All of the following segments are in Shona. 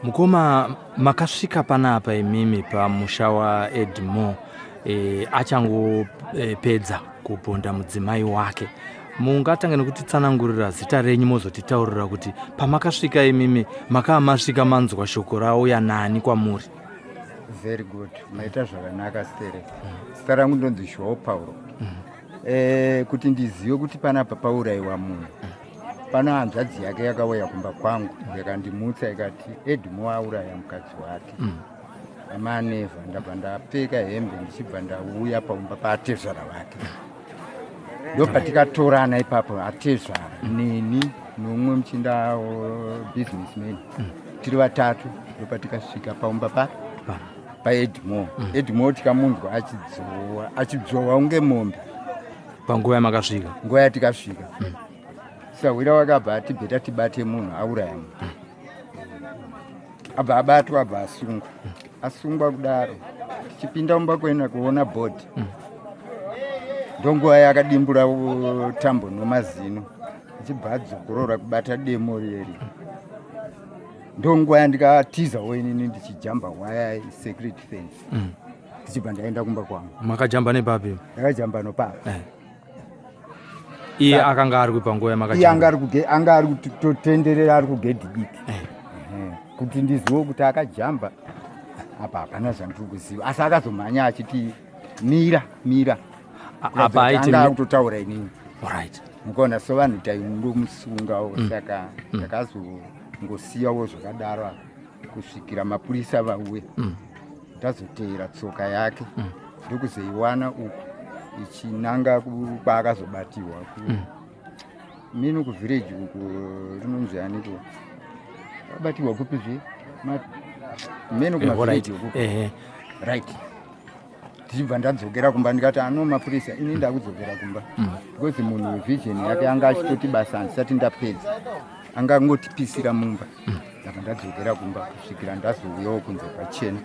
Mukoma, makasvika panapa imimi pamusha waEdmore e, achangopedza e, kuponda mudzimai wake. Mungatange nekutitsanangurira zita renyu mozotitaurira kuti pamakasvika imimi makaa masvika manzwa shoko rauya nani kwamuri? Very good, maita zvakanaka stere. Zita rangu ndonzi Joao Pauro. Eh, kuti ndizive kuti panapa paurayiwa munhu, pano hanzvadzi yake yakauya kumba kwangu yakandimutsa ikati Edmo auraya mukadzi wake. Amaneva ndabva ndapfeka hembe ndichibva ndauya paumba paatezvara vake, ndopatikatorana ipapo atezvara neni nomumwe muchinda businessman, tiri vatatu, ndopatikasvika paumba pa paEdmore. Edmore tikamunzwa achidzowa, achidzowa unge mombe. Panguva yamakasvika? Nguva yatikasvika, sahwira wakabva ati better tibate munhu auraya munhu. Abva abatwa, abva asungwa. Asungwa kudaro, tichipinda mumba kuenda kuona body, ndonguva yakadimbura tambo nomazino, achibva adzokorora kubata demo reri. Ndonguva yandikatizawo inini ndichijamba waya security fence, ndichibva ndaenda kumba kwangu. Makajamba nepapi? Ndakajamba nopapa. Iye akanga ari kupa nguva Iye yamakajamba? Anga ari kutotenderera ari kugedhi diki. Ehe. Kuti ndizive kuti akajamba apa hapana zvandiri kuziva, asi akazomhanya achiti, "Mira, mira." Apa aiti Anga akutotaura inini. Alright. Mukaona, so vanhu taingomusungawo, saka takazongosiyawo zvakadaro apa kusvikira mapurisa vauya. Ndazoteera tsoka yake, ndokuzoiwana uku ichinanga kwaakazobatiwa mino kuvhireji uku, rinonzi aniko, abatiwa kupi zve, meno Alright. kumavhireji uku. Right, tichibva ndadzokera kumba, ndikati ano mapurisa, ini ndakudzokera kumba, because munhu wevision yake anga achitoti basa handisati ndapedza, angangotipisira mumba. Ndabva ndadzokera kumba kusvikira ndazouyawo kunze pachena.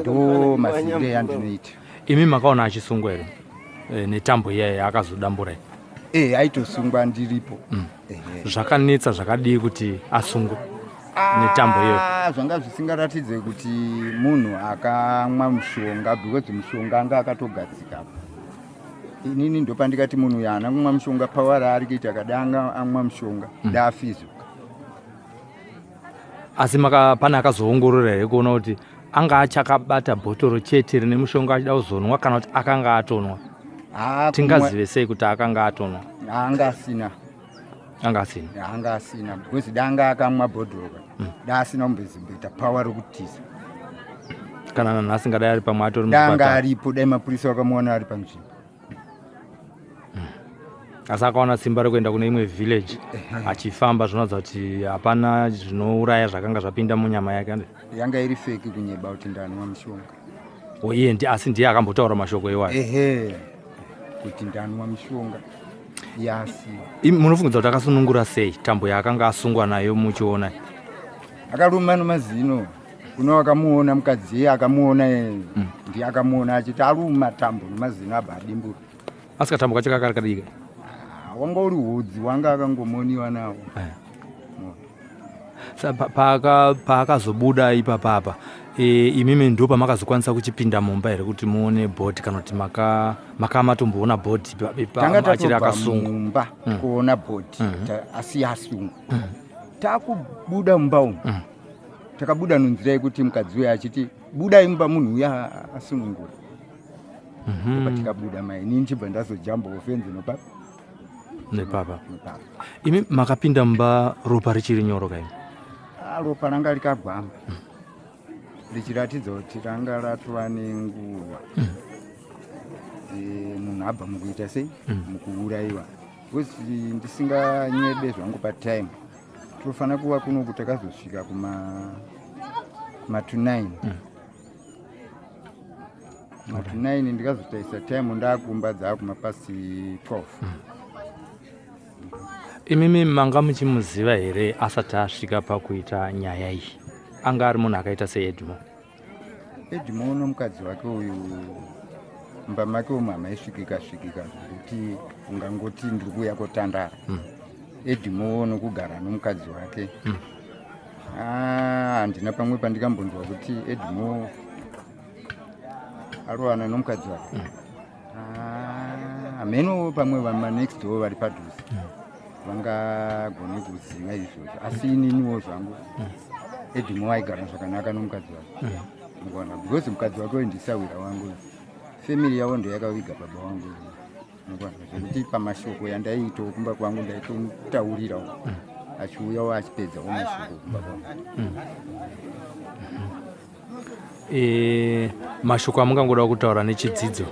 Ndo mazivire yandinoita. Imi makaona achisungwa here, netambo iya yaakazodambura iyi? E, aitosungwa ndiripo. Ehe. Zvakanetsa zvakadii kuti asungwe netambo iyoyo? Ah, zvanga zvisingaratidze kuti munhu akamwa mushonga, because mushonga anga akatogadzika. Inini ndopandikati munhu uyu haana kumwa mushonga. Pawara ari kuita kada anga amwa mushonga, daafizuka. Asi pane akazoongorora here kuona kuti anga achakabata bhotoro chete rine mushonga achida kuzonwa, kana kuti akanga atonwa? Ah, Tingazive sei kuti akanga atonwa? Anga asina. Anga asina? Anga asina, because danga akamwa bhodhoro, da asina kumbezimboita power rokutiza. Kana nanhasi ngadai ari pamwe atori Danga muchipatara. aripo, dai mapurisa vakamuona ari panzvimbo. Asi akawana simba rekuenda kune imwe village achifamba, zvinoratidza kuti hapana zvinouraya zvakanga zvapinda munyama yake, ande? Yanga iri fake, kunyeba kuti ndanwa mushonga. O, iye asi ndiye akambotaura mashoko iwayo? Ehe, kuti ndanwa mushonga yasi. Munofungidzwa kuti akasunungura sei tambo yaakanga asungwa nayo muchiona? Akaruma nomazino. Kuno akamuona mukadzi iye akamuona, ndiye akamuona achiti aruma tambo nomazino, abva adimbura. Asi katambo kacho kakari kadiki? Ah, wanga uri hudzi, wanga akangomoniwa nawo. Paakazobuda ipapapa, imimi ndo pamakazokwanisa kuchipinda mumba here kuti muone body, kana kuti maka matomboona body Tanga achiri tatobva akasungwa? mumba kuona body, asi asungwa. Takubuda mumba umu, takabuda nonzira yekuti mukadzi uyo achiti, "Budai mumba, munhu uya asunungura." Tikabuda mai, inini chibva ndazojambawo fenzi nopa Nepapa. Nepapa. Imi makapinda mumba ropa richiri nyoro kaimi? Ah, ropa ranga rikagwamba, richiratidza kuti ranga ratova nenguva. Munhu abva mukuita sei, mukuurayiwa, because ndisinganyebe zvangu, patime tofanira kuva kunoku takazosvika kuma to 9, kuma to 9. Ndikazotaisa time ndakumba dzaakuma past 12. Imimi manga muchimuziva here asati asvika pakuita nyaya iyi? Anga ari munhu akaita seEdmo? Edmo nomukadzi wake uyu Mumba make umu hamaisvikika svikika zvekuti ungangoti ndiri kuuya kotandara. Edimo nokugara nomukadzi wake. Ah, handina pamwe pandikambonzwa kuti Edimo arovana nomukadzi wake. Ah, hameno pamwe vamanext door vari padhuze vangagone kuziva izvozvo, asi ininiwo zvangu Edimo aigara zvakanaka nomukadzi wake. Mukuona, because mukadzi wake uyu ndisahwira wangu, family yavo ndoyakaviga baba wangu. Mukuona, zvekuti pamashoko yandaiitawo kumba kwangu ndaitomutaurirawo, achiuyawo achipedzawo mashoko kumba kwangu. Mashoko amungangoda kutaura nechidzidzo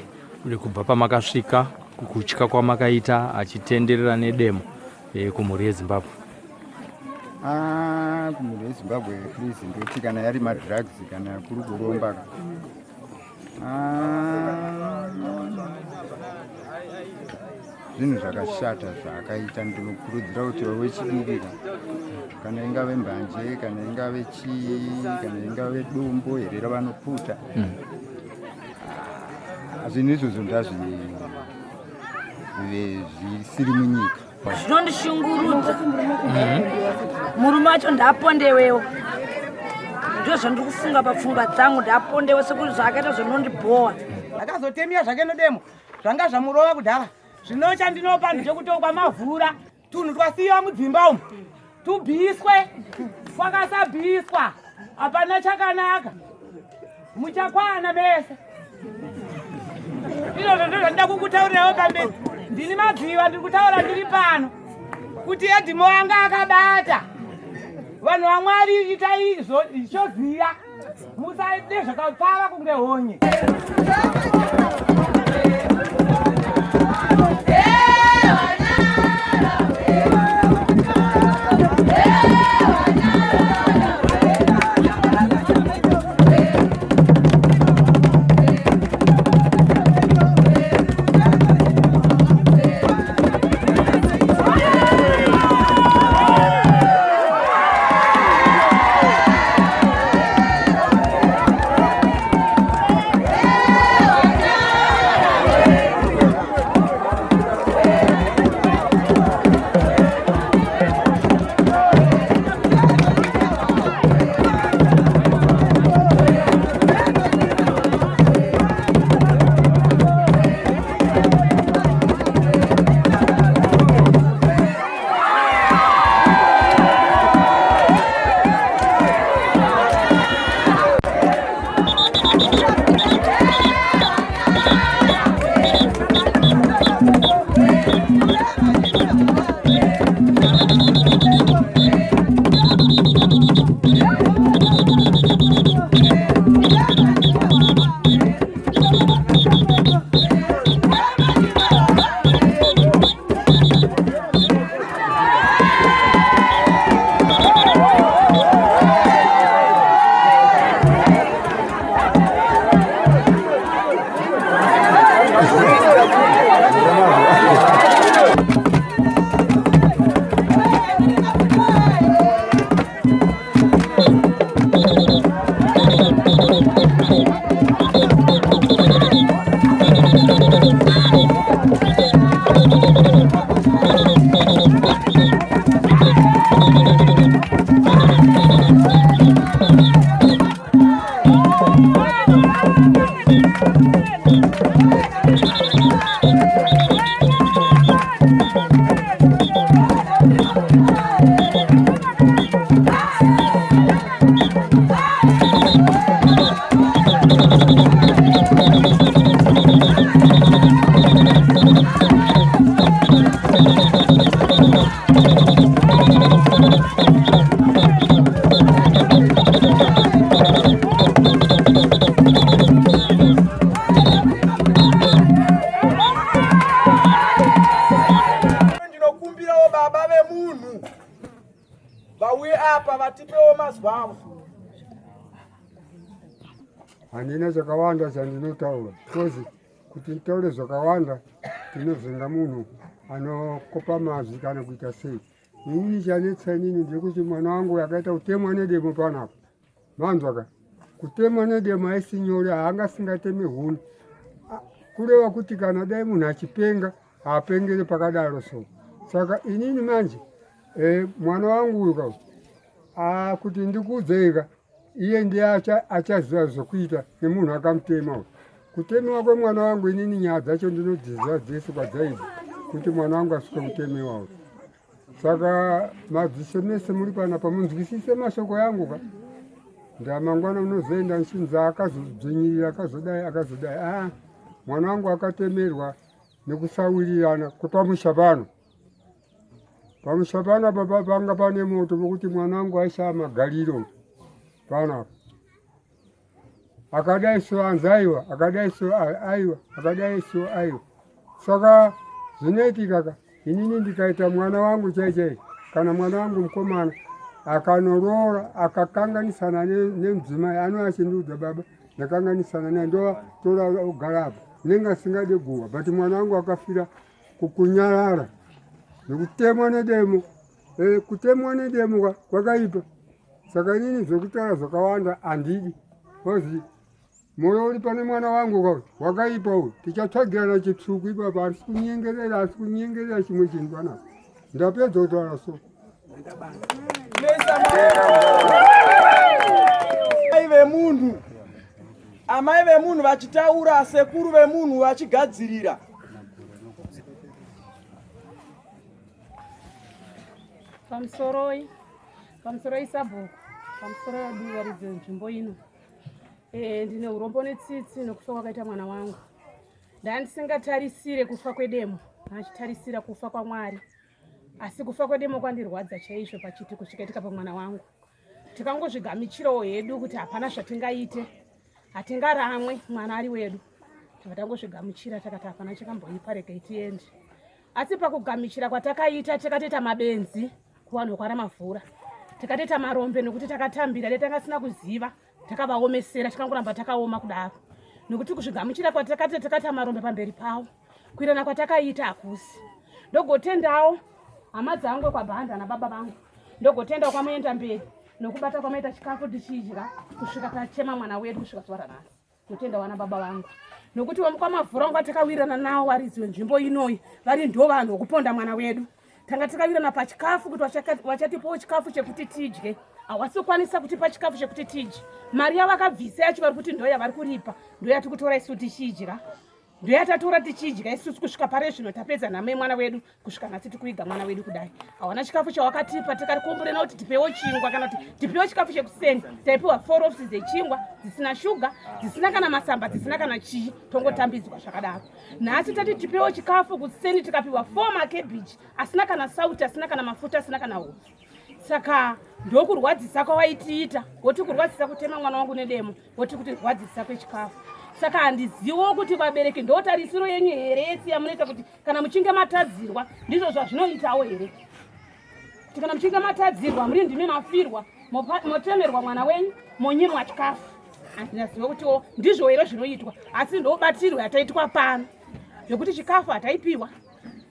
kubva pamakasvika, kutya kwamakaita achitenderera nedemo, kumhuri yeZimbabwe? Ah, kumhuri yeZimbabwe, please, ndoti kana yari madrugs kana kuri kuromba, ah, zvinhu zvakashata zvaakaita. Ndinokurudzira kuti vewechidiki ka, kana ingave mbanje, kana ingave chii, kana ingave dombo here ravanoputa, ah, zvinhu izvozvo ndazvi zvisiri munyika. Zvinondishungurudza, murume wacho ndapondewewo. Ndo zvandiri kufunga papfungwa dzangu, ndapondewe sekuti zvaakaita zvinondibhowa. Akazotemiya zvake nedemo, zvanga zvamurova kudhara. Zvino chandinopa ndechekutokwa mavhura tunhu twasiyiwa mudzimba umu tubviswe. Kwakasabviswa hapana chakanaka, muchakwana mese. Izvozvo ndo zvandida kukutaurirawo pamberi. Ndini Madziva, ndiri kutaura ndiri pano kuti Edimo anga akabata vanhu vaMwari. Itai choziya, musaite zvakapfava kunge honye. Ndinokumbirawo baba vemunhu vauye apa vatipewo mazwi avo. Handina chakawanda chandinotaura because kuti nditaure zvakawanda ndinozenga munhu anokopa mazwi kana kuita sei. Inini chanetsa inini ndekuti mwana wangu akaita kutemwa nedemo panapa, manzwa ka, kutemwa nedemo haisi nyore, haanga singatemi huni. Kureva kuti kana dai munhu achipenga haapengere pakadaro so. Saka inini manje e, mwana wangu uyu ka ah, kuti ndikuudzei ka iye ndiye achaziva zvokuita nemunhu akamutema uyu. Kutemewa kwemwana wangu inini nyaya dzacho ndinodziziva dzese kwadzaibva kuti mwana wangu asvike kutemewa uyu. Saka madzishe mese muri panapa munzwisise mashoko yangu ka ndamangwana unozoenda nchinzi akazodzvinyirira akazodai akazodai a ah, mwana wangu akatemerwa nekusawirirana kwepamusha pano pamusha pano apa panga pane moto pokuti mwana wangu aishaya magariro panapa akadai so anzi aiwa akadai so aiwa akadai so aiwa saka zvinoitika ka inini ndikaita mwana wangu chai chai kana mwana wangu mukomana akanoroora akakanganisana nemudzimai anouya achindiudza baba ndakanganisana naye ndotora ogara apa ndinenge asingade guhwa but mwana wangu akafira kukunyarara nekutemwa nedemo eh, kutemwa nedemo kwakaipa saka inini zvekutaura zvakawanda handidi bcause mwoyo uri pane mwana wangu ka wakaipa uyu tichatsvagirana chitsvuku ipapa handisi kunyengerera asi kunyengerera chimwe chinhu panapa ndapedza kutaura so Amai vemunhu amai vemunhu vachitaura sekuru vemunhu vachigadzirira pamusoroi Pamusoroi sabhuku, pamusoroi adii varidzi venzvimbo ino. Eh, ndine urombo netsitsi nekufa kwakaita mwana wangu. Ndandisingatarisire kufa kwedemo, ndachitarisira kufa kwaMwari. Asi kufa kwedemo kwandirwadza chaizvo pachiitiko chikaitika pamwana wangu. Tikangozvigamichirawo hedu kuti hapana zvatingaite, hatingaramwe mwana ari wedu. Tibva tangozvigamuchira takati hapana chakamboipa, regai tiende. Asi pakugamichira kwatakaita takatoita mabenzi kuvanhu vekwaRamavhura takatoita marombe nekuti takatambira dai tanga tisina kuziva takavaomesera tikangoramba takaoma kudaro nekuti kuzvigamuchira kwatakati takaita marombe pamberi pavo kuirana kwatakaita hakusi ndogotendawo hama dzangu kwabhanda nababa vangu ndogotendawo kwamuenda mberi nokubata kwamaita chikafu tichidya kusvika tachema mwana wedu kusvika zuva ranhasi Ndotenda wana baba vangu nokuti vamukwa wangu atakawirirana nawo varidzi wenzvimbo inoyi vari ndo vanhu vokuponda mwana wedu. Tanga takawirirana pachikafu kuti vachatipawo chikafu chekuti tidye, hawasi kukwanisa kutipa chikafu chekuti tidye. Mari yavakabvisa yacho vari kuti ndo yavari kuripa, ndo yatiri kutora isu tichidya, ndo yatatora tichidya isusu kusvika pare zvino tapedza nhamo yemwana wedu kusvika nhasi tikuiga mwana wedu kudai hawana chikafu chawakatipa tikarikomborena kuti tipewo chingwa kana kuti tipewo chikafu chekuseni taipiwa forofs dzechingwa dzisina shuga dzisina kana masamba dzisina kana chii tongotambidzwa zvakadaro nhasi tati tipewo chikafu kuseni tikapiwa four makebhichi asina kana sauti asina kana mafuta asina kana hupfu saka ndokurwadzisa kwawaitiita woti kurwadzisa kutema mwana wangu nedemo woti kuti rwadzisa kwechikafu saka handiziwo kuti vabereki ndotarisiro yenyu here yesi yamunoita kuti kana muchinge matadzirwa ndizvo zvazvinoitawo here kuti kana muchinge matadzirwa muri ndimi mafirwa motemerwa mwana wenyu monyimwa chikafu handinaziva kutiwo ndizvo here zvinoitwa asi ndobatirwa yataitwa pano zvekuti chikafu hataipiwa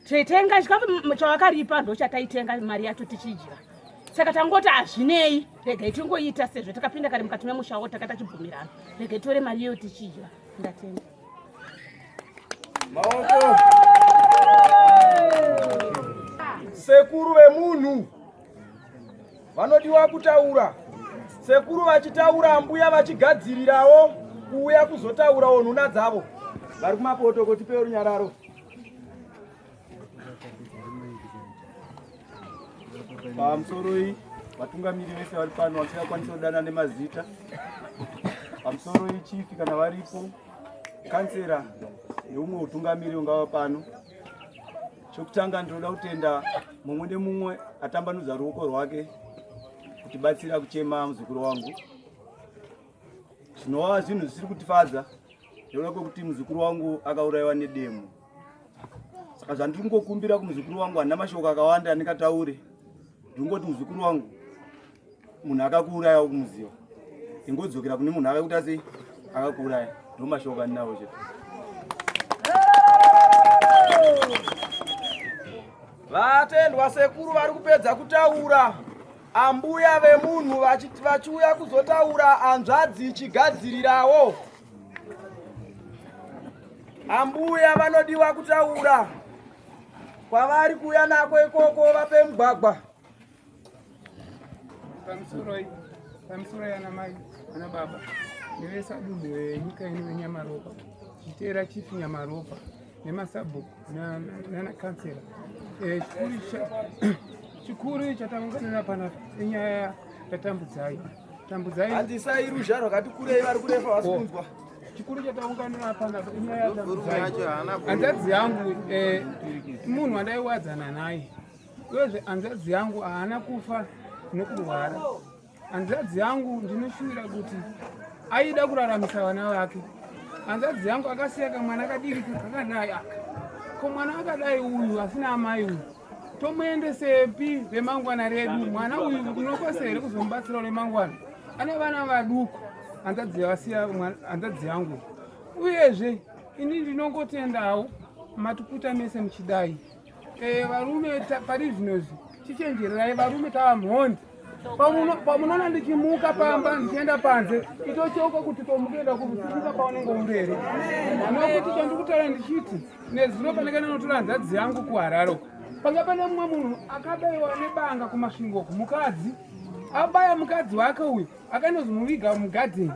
taitenga chikafu chawakaripa ndochataitenga mari yacho tichidya saka tangoti hazvinei regai tingoita sezvo takapinda kare mukati memushawo takaita chibvumirano regai tore mari iyoyo tichidya ndatenda Maoko. Sekuru vemunhu vanodiwa kutaura. Sekuru vachitaura, ambuya vachigadzirirawo kuuya kuzotaurawo nhuna dzavo. Vari kumapoto kuti tipewo runyararo. Pamusoroi vatungamiri vese vari pano vasingakwanisi kudana nemazita. Pamusoroi chief kana varipo, kansera neumwe utungamiri ungava pano. Chokutanga ndinoda kutenda mumwe nemumwe atambanudza ruoko rwake kutibatsira kuchema muzukuru wangu. Zvinova zvinhu zvisiri kutifadza nekuda kwekuti muzukuru wangu akaurayiwa nedemo. Saka zvandiri kungokumbira kumuzukuru wangu handina mashoko akawanda andingataure. Ndingoti muzukuru wangu munhu akakuuraya ukumuziva. Ingodzokera kune munhu akakuita sei akakuuraya. Ndo mashoko andinawo chete. Vatendwa sekuru vari kupedza kutaura. Ambuya vemunhu vachiuya kuzotaura hanzvadzi ichigadzirirawo. Ambuya vanodiwa kutaura kwavari kuuya nako ikoko vape mugwagwa. Pamusoroi, pamusoroi ana mai, ana baba nevesadunhu venyika ino veNyamaropa, tichiteera chief Nyamaropa nemasabhuku nana kansela. Eh, chikuru chataunganira panapa inyaya yaTambudzai. Tambudzai handisai ruzha rwakati kurei vari kurefa vasi oh. kunzwa. Chikuru chataunganira panapa inyaya yaTambudzai. Hanzvadzi yangu eh, munhu wandaiwadzana naye uyezve hanzvadzi yangu haana kufa nokurwara hanzvadzi yangu ndinoshuvira kuti aida kuraramisa vana vake hanzvadzi yangu akasiya kamwana kadiki kakadai aka ko mwana akadai uyu asina amai uyu tomuendesepi remangwana redu mwana uyu unokwanisa here kuzomubatsira remangwana ane vana vaduku hanzvadzi yavasiya hanzvadzi yangu uyezve ini ndinongotendawo matukuta mese muchidai Eh, varume pari zvino izvi chichenjererai varume tava mhondi pamunoona ndichimuka pamba ndichienda panze itocheuka kuti tomukuenda kusimuka paunenge urere nokuti chandikutaura ndichiti nezuro panenge ndinotora hanzvadzi yangu kuharare uko panga pane mumwe munhu akabaiwa nebanga kumasvingo uko mukadzi abaya mukadzi wake uyu akanozomuviga mugadheni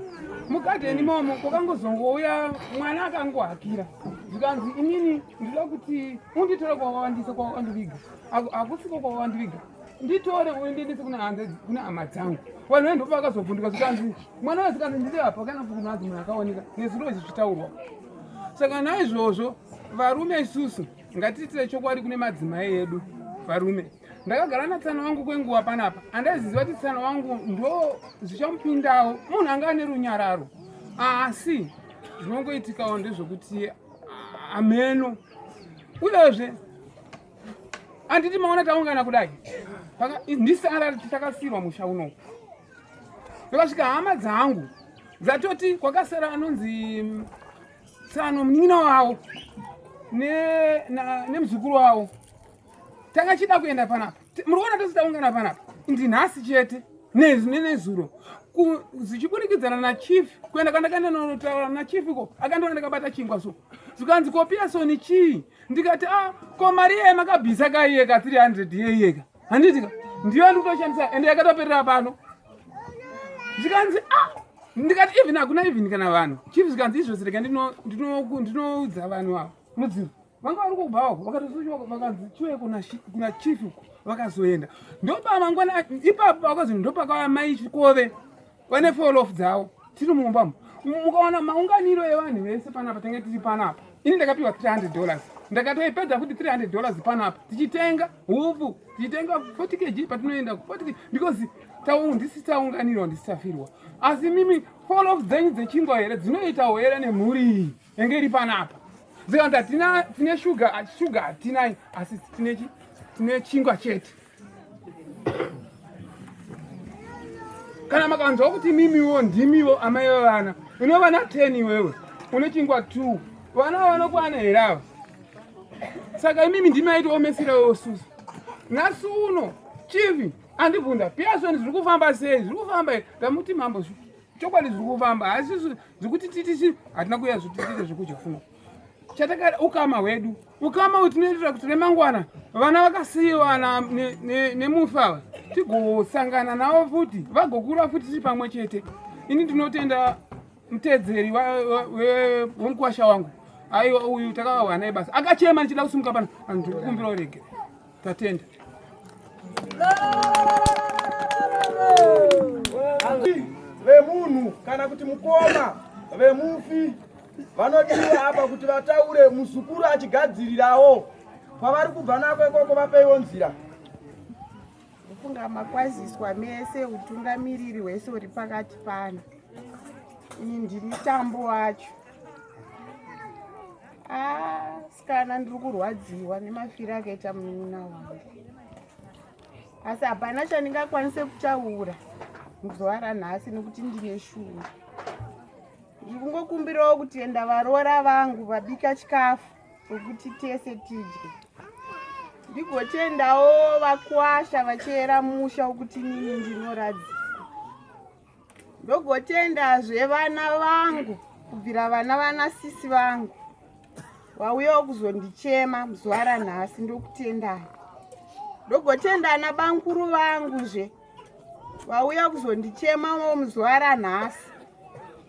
mugadheni imomo kwakangozongouya mwana akangohakira zvikanzi inini ndinoda kuti unditore kwawandisa kwawandiviga hakusiko kwawandiviga nditore uendiendese kuna hama dzangu vanhu vae ndopa vakazobvunduka zvikanzi mwana uyo zvikanzi ndiri apa kana kunanzi munhu akaoneka nezuro izvi zvichitaurwa saka naizvozvo varume isusu ngatiitire chokwadi kune madzimai edu varume ndakagara natsano wangu kwenguva panapa andaiziziva kuti tsano wangu ndo zvichamupindawo munhu anga ane runyararo asi zvinongoitikawo ndezvekuti ameno uyezve anditi maona taungana kudai ndisara takasirwa musha uno ndakasvika hama dzangu dzatoti kwakasara anonzi mm, tsano munin'ina wavo nemuzukuru wavo tanga chida kuenda panapa muri kuona tose taungana panapa ndinhasi chete nenezuro zvichiburikidzana nachief kuenda kwandakaenda notaura nachief ko akandiona ndakabata chingwa so zvikanzi ko piyasoni chii ndikati a ah, ko mari iye makabvisa kaiye ka 300 yeiyeka handiti ka ndiyo andikutoshandisa ende yakatoperera pano zvikanzi a ah, ndikati even hakuna even kana vanhu chief zvikanzi izvozvo rega ndinoudza vanhu ava mudzimu vanga vari kubhawa vakatozochiwa vakanzi chiuye kuna chief uko vakazoenda ndopa mangwana ipapo vakazi ndopakauya mai chikove vane folof dzavo tiri mumba mukaona maunganiro evanhu vese panapa tenge tiri panapa ini ndakapiwa 300 dollars ndakatoipedza futi 300 dollars panapa tichitenga hupfu tichitenga 40 kg patinoenda 40 kg because ndisi taunganirwa ndisi tafirwa asi mimi folof dzenyu dzechingwa here dzinoitawo here nemhuri iyi yenge iri panapa zikanzi hatina tine shuga shuga hatinai asi tine tine chingwa chete kana makanzwa kuti mimiwo ndimiwo amai vevana une vana 10 iwewe une chingwa 2 vana vanokwana here ava saka imimi ndimi aitiomeserawo susu nhasi uno chivi andibvunza piyasoni zviri kufamba sei zviri kufamba here ndamuti mambo chokwadi zviri kufamba asi zvekuti titisi hatina kuuya zvitiite zvekudya kuno chatakada ukama hwedu ukama uyu tinoitira kuti remangwana vana vakasiyiwa nemufi ava tigosangana navo futi vagokura futi tiri pamwe chete ini ndinotenda mutedzeri wemukwasha wangu aiwa uyu takavawana ibasa akachema ndichida kusimuka pano andikukumbira urege Tatenda. Vemunhu kana kuti mukoma vemufi vanodiwa apa kuti vataure muzukuru achigadzirirawo kwavari kubva nako ikoko vapeiwo nzira. Ndofunga makwaziswa mese utungamiriri hwese uri pakati pano. Ini ndini tambo wacho. Ah, sikana ndiri kurwadziwa nemafiro akaita munin'ina wangu asi hapana chandingakwanise kutaura muzuva ranhasi nekuti ndine shungu ndiri kungokumbirawo kutenda varoora vangu vabika chikafu chokuti tese tidye ndigotendawo vakwasha vachiyera musha wokuti nini ndinoradzikwa ndogotendazve vana vangu kubvira vana vana sisi vangu Wauyawo kuzondichema muzuva ranhasi, ndokutendai. Ndogotenda ana bankuru vanguzve vauya kuzondichemawo muzuva ranhasi.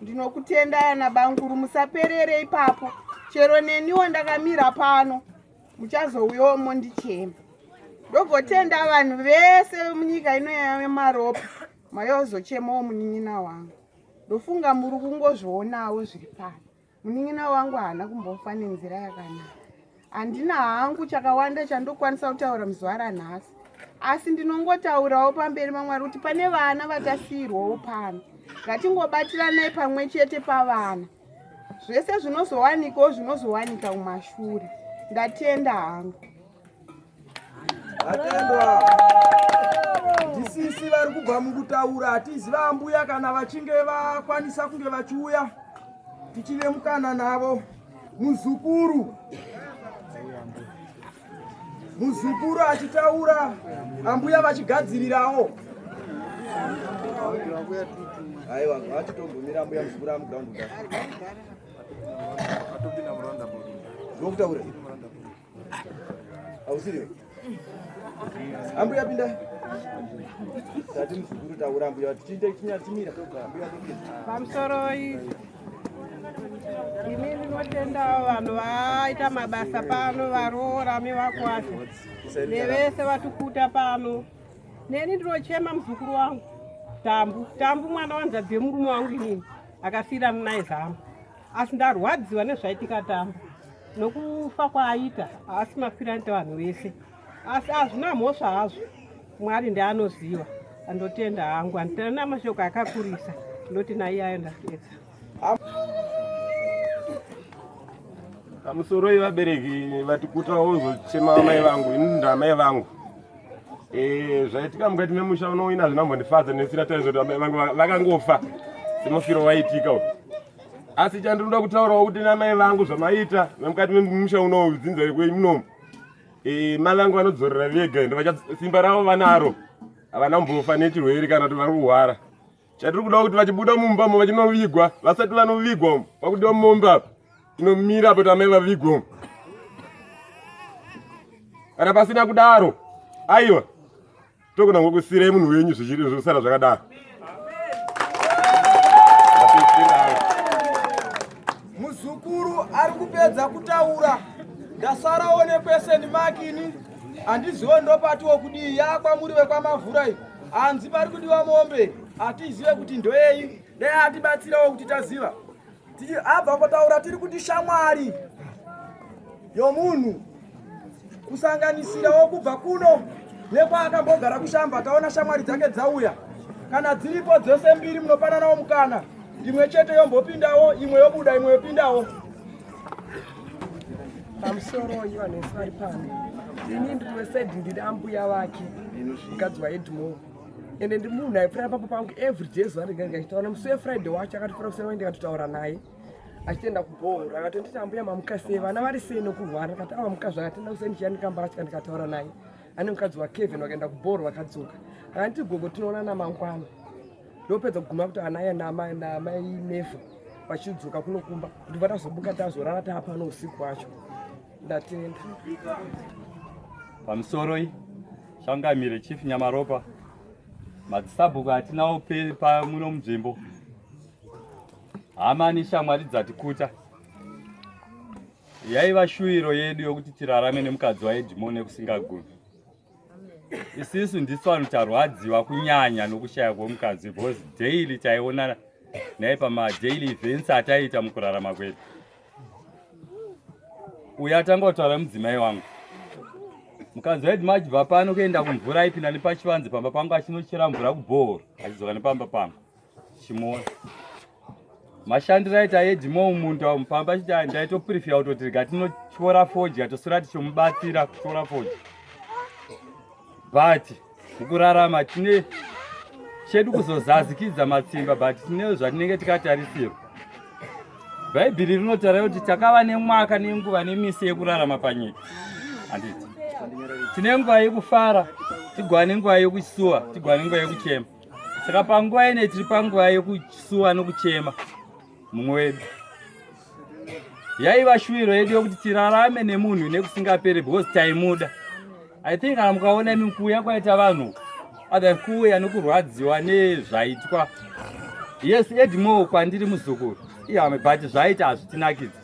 Ndinokutendai ana bankuru, musaperere ipapo. Chero neniwo ndakamira pano, muchazouyawo mondichema. Ndogotenda vanhu vese vemunyika ino yemaropa mauya kuzochemawo munin'ina wangu. Ndofunga muri kungozvionawo zviri pano. Munin'ina wangu haana kumbofa nenzira yakanaka. Handina hangu chakawanda chandokwanisa kutaura muzuva ranhasi, asi ndinongotaurawo pamberi maMwari kuti pane vana vatasiyirwawo pano. Ngatingobatiranai pamwe chete pavana, zvese zvinozowanikawo zvinozowanika kumashure. Ndatenda hangu. Atendwa. Ndisisi vari kubva mukutaura, hatiziva ambuya kana vachinge vakwanisa kunge vachiuya tichine mukana navo. Muzukuru muzukuru achitaura, ambuya vachigadzirirawo. Aiwa, vachitombomira ambuya muzukuru amuground kudai. Ndokutaura. Ausiriwe. Ambuya pinda. Tati muzukuru taura ambuya tichiite chinyatsimira. Ambuya topinda. Pamusoroi. Ini ndinotenda vanhu vaita mabasa pano varoora mevakwasha nevese vatukuta pano. Neni ndinochema muzukuru wangu Tambu. Tambu mwana wanzadzi yemurume wangu inini akasiirana naye zama. Asi ndarwadziwa nezvaitika Tambu nokufa kwaaita, haasi mafiro anoita vanhu vese, asi hazvina mhosva hazvo, Mwari ndianoziva. Andotenda hangu, handina mashoko akakurisa, ndoti naiyayo ndapedza. Pamusoroi vabereki vatikuta wozochema amai vangu, ini ndamai vangu. Eh, zvaitika mukati memusha uno ina zvinambondifadza nesira taizoti amai vangu vakangofa semufiro waitika uyu. Asi chandinoda kutaurawo kuti namai vangu zvamaita nemukati memusha uno dzinza munomu. Eh, mai vangu vanodzorera vega ende simba ravo vanaro. Havana kumbofa nechirwere kana kuti vari kurwara. Chatiri kuda kuti vachibuda mumba mo vachinovigwa, vasati vanovigwa umu, pakudiwa mombe apa inomira apo kuti amai vavigwe umu. Kana pasina kudaro, aiwa togona ngokusiirai munhu wenyu zvichiri zvosara zvakadaro. Muzukuru ari kupedza kutaura, ndasarawo nekweseni makini, handiziwo ndopatiwo kudii yakwamuri vekwamavhura iyi. Hanzi pari kudiwa mombe, hatizive kuti ndoyei, dai atibatsirawo kuti taziva. Abva kutaura tiri kuti shamwari yomunhu kusanganisirawo kubva kuno nekwaakambogara kushamba, taona shamwari dzake dzauya. Kana dziripo dzose mbiri munopananawo mukana, imwe chete yombopindawo, imwe yobuda, imwe yopindawo. Pamusoroi vanhu vese vari pano, ini ndiri wesaidi, ndiri ambuya vake mukadzi waEdmore, ende ndi munhu aipfuura papo pangu every day zuva ndinga ndikachitaura. Musi weFriday wacho akatipfuura kuseni, ndikatotaura naye achitoenda kubhoro, akatonditi ambuya mamuka sei, vana vari sei nokurwara? Ndikati ava muka zvakatenda kuseni chiya ndikambatya ndikataura naye ane mukadzi waKevin, vakaenda kubhoro vakadzoka. Akanditi gogo tinoonana mangwana. Ndopedza kuguma kuti ana namai Nevo vachidzoka kunokumba kuti vatazobuka tazorara taapano usiku wacho. Ndatenda. Pamusoroi changamire Chief Nyamaropa, madzisabhuku atinawo muno munzvimbo, hama neshamwari dzatikuta. Yaiva shuwiro yedu yokuti tirarame nemukadzi waEdmore nekusingagumi. Isisu ndisu vanhu tarwadziwa kunyanya nokushaya kwomukadzi, because daily taionana naye pamadaily events ataiita mukurarama kwedu. Uyo atanga kutaura mudzimai wangu, mukadzi waEdmore achibva pano kuenda kumvura aipinda nepachivanze pamba pangu achinochera mvura kubhohoro, achidzoka nepamba pangu chimuona mashandiro aita Edmore mumunda umu pamba chiti ndaitoprefera kutoti rega tinotyora fodya toswera tichimubatsira kutyora fodya, but mukurarama tine chedu kuzozazikidza matsimba, but tine zvatinenge tikatarisirwa. Bhaibheri rinotaura kuti takava nemwaka nenguva nemisi yekurarama panyika, handiti? Tine nguva yekufara, tigova nenguva yekusuwa, tigova nenguva yekuchema. Saka panguva ine tiri panguva yekusuwa nokuchema mumwe wedu. Yaiva shuwiro yedu yokuti tirarame nemunhu nekusingaperi because taimuda. I think kana mukaona imi kuuya kwaita vanhu other kuuya nokurwadziwa nezvaitwa. Yes, Edmore kwandiri muzukuru. Ihama but zvaita hazvitinakidzi.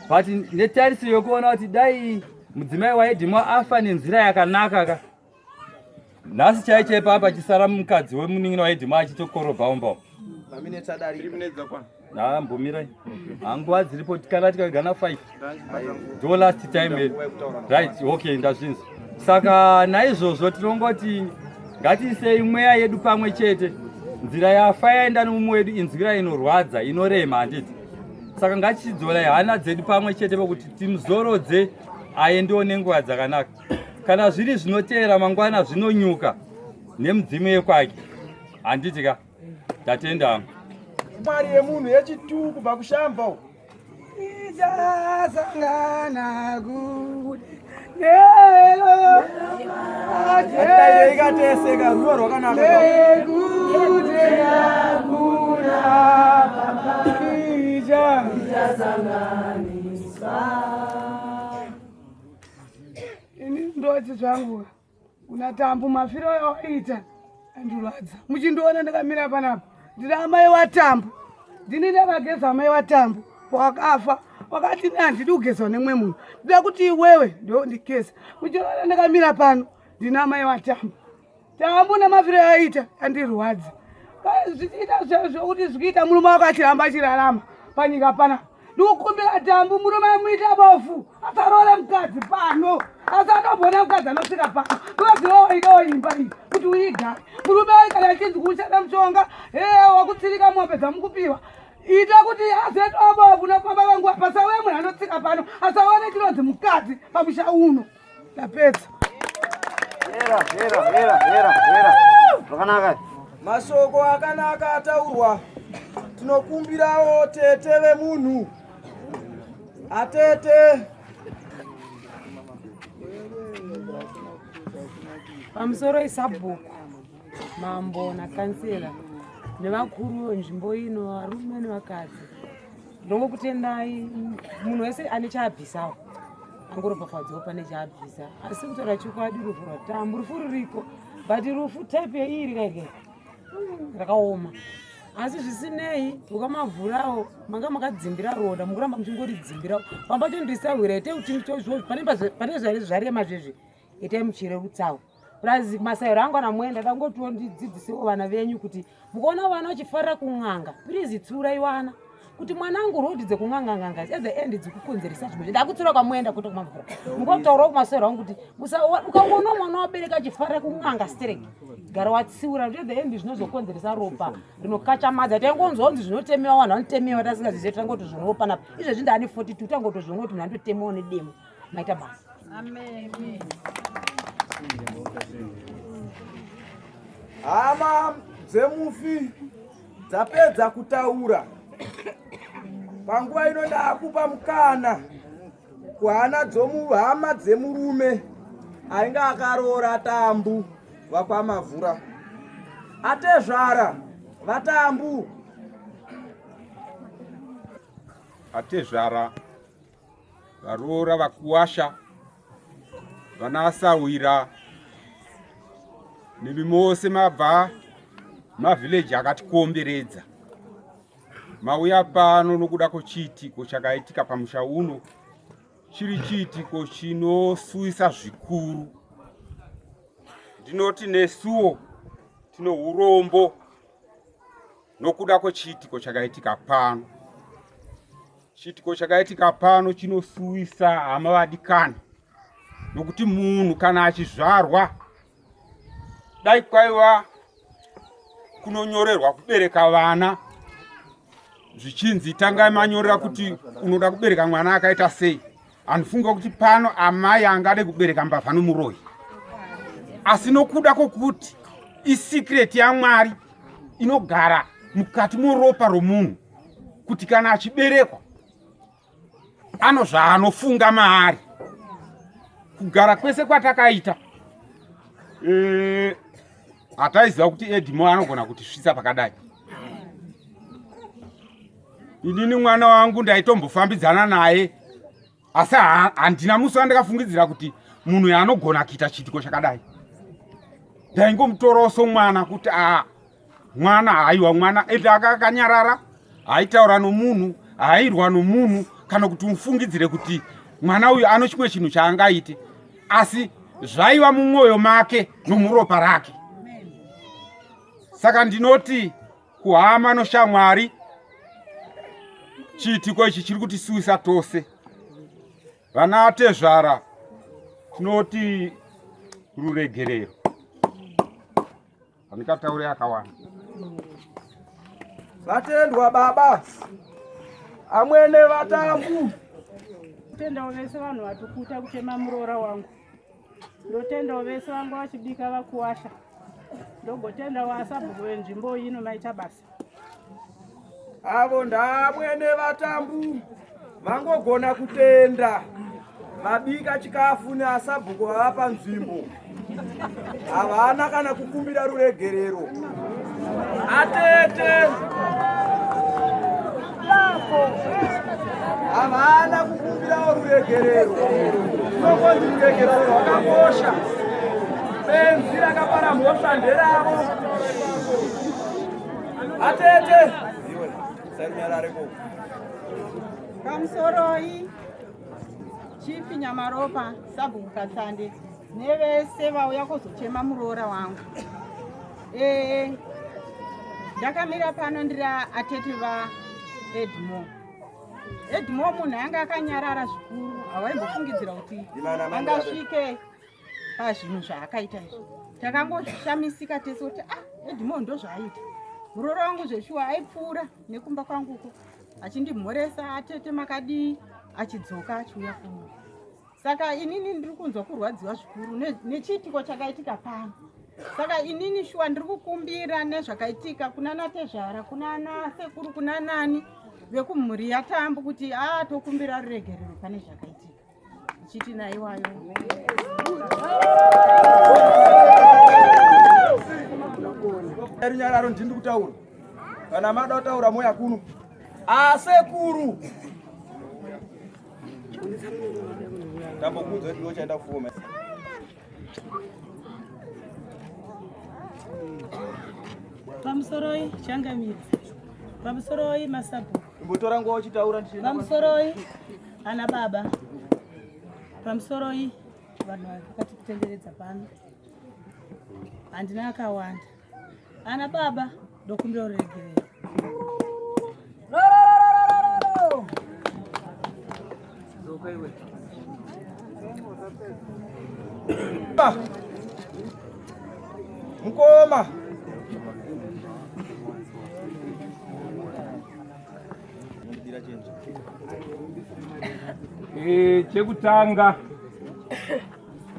But netarisiro yokuona kuti dai mudzimai waEdmore afa nenzira yakanaka ka. Nhasi chai chai papa chisara mukadzi wemunin'ina waEdmore achitokorobha umba. Maminetsi adarika. Ah, mbomirai. Hanguva dziripo kana tikagana 5. Ndo last time yedu. Right, okay, ndazvinzwa. Saka naizvozvo tinongoti ngatiisei mweya yedu pamwe chete. Nzira yafa yaenda nemumwe wedu inzira inorwadza, inorema handiti. Saka ngatichidzorai hana dzedu pamwe chete pokuti timuzorodze aendewo nenguva dzakanaka. Kana zviri zvinoteera mangwana zvinonyuka nemudzimu yekwake. Handiti ka? Tatenda. Mari yemunhu yechitu kubva kushamba uko. Tichasangana kude nelo. Ikateseka ruwa rwakanaka. Nekuti hakuna papicha. Tichasanganiswa. Ini ndoti zvangu kuna Tambu mafiro awaita andirwadza. Muchindiona ndakamira panapa ndiri amai waTambu, ndini ndakageza amai waTambu wakafa wakati ne handidi kugezwa nemumwe munhu, ndida kuti iwewe ndo ndigeza. Muchiona ndakamira pano ndini amai waTambu. Tambu nemafiro aita andirwadza zvichiita zvokuti zvikuita murume wako achiramba achirarama panyika panapa. Ndikukumbira Tambu murume amuita bofu asaroore mukadzi pano asatombona mukadzi anosvika pano ndozivawo idawo imba iyi kuti uigare murume wayo kana achinzi kushanda mushonga hee wakutsirika mombe dzamukupiwa ita kuti azoitawo bofu nofamba vanguva pasauya munhu anotsika pano asaone chinonzi mukadzi pamusha uno ndapedza Hera, hera, hera, hera, hera. Zvakanaka. Mashoko akanaka ataurwa. Tinokumbirawo tete vemunhu. Atete. Pamusoro isabhuku, mambo nakansela nevakuru venzvimbo ino, varume nevakadzi. Ndongokutendai munhu wese ane chaabvisawo angoropafadzawo pane chaabvisa asi kutaura chokwadi rufu rwatambu rufu ruriko but rufu type yeiri rikairya rakaoma asi zvisinei ukamavhurawo manga makadzimbira ronda mukuramba muchingoridzimbira pamba cho ndisahwira ite kuti pane zvarema zvezvi itai muchirerutsawo plus masairo angu ana mwenda dangotiwo ndidzidzisewo vana venyu kuti mukaona vana vachifarira kun'anga please tsiurai vana kuti mwanangu road dzekun'anga n'anga at the end dzikukonzeresa zvimwe ndakutsiura kwamwenda kuita kumamvura mukotaurawo kumasero angu kuti ukangoona mwana wabereka achifarira kun'anga sterek gara watsiura kuti at the end zvinozokonzeresa ropa rinokachamadza taingonzwa kunzi zvinotemewa vanhu vanotemewa tasingazive tangoti zvinopa napa izvezvi ndaane 42 tangotozviona kuti munhu anototemewa nedemo maita basa Hama dzemufi dzapedza kutaura. Panguva ino ndakupa mukana kuhana dzomuhama dzemurume ainge akaroora Tambu vakwaMavhura. Atezvara vaTambu. Atezvara varoora vakuwasha vanasahwira nemi mose mabva mavhileji akatikomberedza mauya pano nokuda kwechiitiko chakaitika pamusha uno chiri chiitiko chinosuwisa zvikuru ndinoti nesuwo tine urombo nokuda kwechiitiko chakaitika pano Chiitiko chakaitika pano chinosuwisa hama vadikani nokuti munhu kana achizvarwa dai kwaiva kunonyorerwa kubereka vana zvichinzi tangai manyorera kuti unoda kubereka mwana akaita sei handifunga kuti pano amai angade kubereka mbavha nomuroyi asi nokuda kwokuti isikireti yamwari inogara mukati moropa romunhu kuti kana achiberekwa ano zvaanofunga maari kugara kwese kwatakaita eh, hataiziva kuti edimo anogona kutisvitsa pakadai Inini mwana wangu ndaitombofambidzana naye asi handina musi wandakafungidzira kuti munhu yaanogona kuita chiitiko chakadai. Ndaingomutorawo somwana kuti a mwana haiwa mwana ende akakanyarara haitaura nomunhu hairwa nomunhu kana kuti umufungidzire kuti mwana uyu ano chimwe chinhu chaangaite asi zvaiva mumwoyo make nomuropa rake. Saka ndinoti kuhama noshamwari chiitiko ichi chiri kutisuwisa tose. Vana tezvara tinoti ruregerero handikataure akawanda. Vatendwa baba amwene vatambu. Tendawo vese vanhu vatukuta kuchema muroora wangu. Ndotendawo vese vanga vachibika vakuwasha. Ndogotendawo asabhuku venzvimbo ino maita basa. Avo ndaamwene vatambu vangogona kutenda vabika chikafu neasabhuku vavapa nzvimbo havana kana kukumbira ruregerero atete havana kukumbirawo ruregerero tinongonzi ruregerero rwakakosha benzi rakapara mhosva nderavo atete iwe sarunyarare koko Pamusoroi Chief Nyamaropa Sabhuku Katsande nevese vauya kuzochema muroora wangu. Eh, ndakamira pano ndiri atete va Edmore. Edmore munhu anga akanyarara zvikuru, hawaimbofungidzira kuti angasvike pazvinhu zvaakaita izvi. Takangozvishamisika tese kuti ah, Edmore ndozvaaita. Muroora wangu zveshuwa aipfuura nekumba kwanguko achindimhoresa atete makadii achidzoka achiuya kuno saka inini ndiri kunzwa kurwadziwa zvikuru nechiitiko chakaitika pano saka inini shuwa ndiri kukumbira nezvakaitika kuna natezvara kuna nasekuru kuna nani vekumhuri yatambu kuti a tokumbira ruregerero pane zvakaitika ichiti naiwayo runyararo ndini kutaura kana mada kutaura moya kuno asekuru tambokuudza kuti uchaenda kufoma Pamusoroi changamidzi. Pamusoroi masabhuku. Imbotora nguva uchitaura ndichienda. Pamusoroi ana baba. Pamusoroi vanhu vakatitenderedza pano. Handina akawanda. Ana baba ndokumbira uregerero. Mukoma. Eh, chekutanga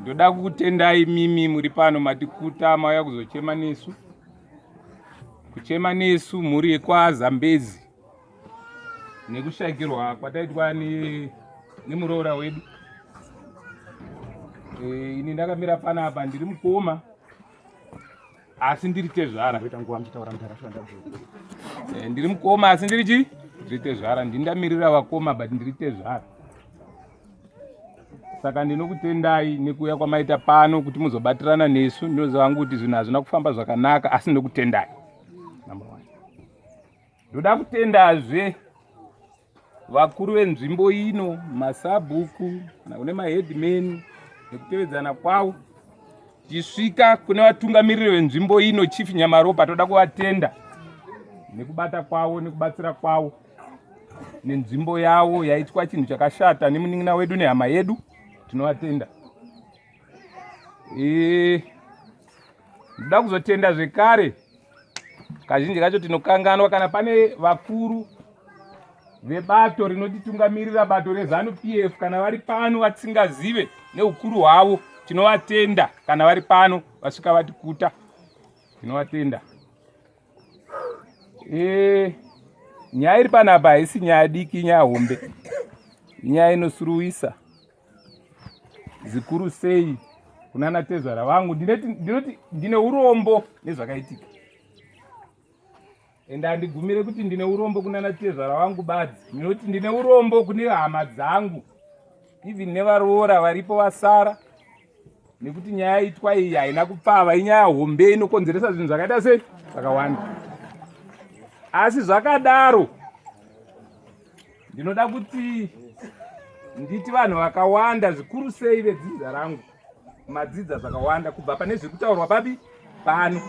ndoda kukutendai mimi muri pano matikuta mauya kuzochema nesu kuchema nesu mhuri yekwaZambezi nekushaikirwa kwataitwa nemuroora wedu e, ini ndakamira panapa ndiri mukoma asi ndiri tezvara e, ndiri mukoma asi ndiri chi ndiri tezvara ndindamirira vakoma but ndiri tezvara saka ndinokutendai nekuuya kwamaita pano kuti muzobatirana nesu ndinoziva hangu kuti zvinhu hazvina kufamba zvakanaka asi ndinokutendai number one ndoda kutendazve vakuru venzvimbo ino masabhuku kana kune maheadman nekutevedzana kwavo tichisvika kune vatungamiriri venzvimbo ino chief nyamaropa toda kuvatenda nekubata kwavo nekubatsira kwavo nenzvimbo yavo yaitwa chinhu chakashata nemunin'ina wedu nehama yedu tinovatenda e, ndoda kuzotenda zvekare kazhinji kacho tinokanganwa kana pane vakuru vebato rinotitungamirira bato rezanu p f kana vari pano vatisingazive neukuru hwavo tinovatenda kana vari pano vasvika vatikuta tinovatenda e, nyaya iri panapa haisi nyaya diki inyaya hombe inyaya inosuruwisa zikuru sei kunana tezvara vangu ndinoti ndine urombo nezvakaitika. Ende handigumire kuti ndine urombo kunana tezvara vangu badzi, ndinoti ndine urombo kune hama dzangu even nevaroora varipo vasara, nekuti nyaya itwa iyi haina kupfava, inyaya hombe inokonzeresa zvinhu zvakaita sei zvakawanda. Asi zvakadaro ndinoda kuti nditi vanhu vakawanda zvikuru sei vedzinza rangu madzidza zvakawanda kubva pane zviri kutaurwa papi pano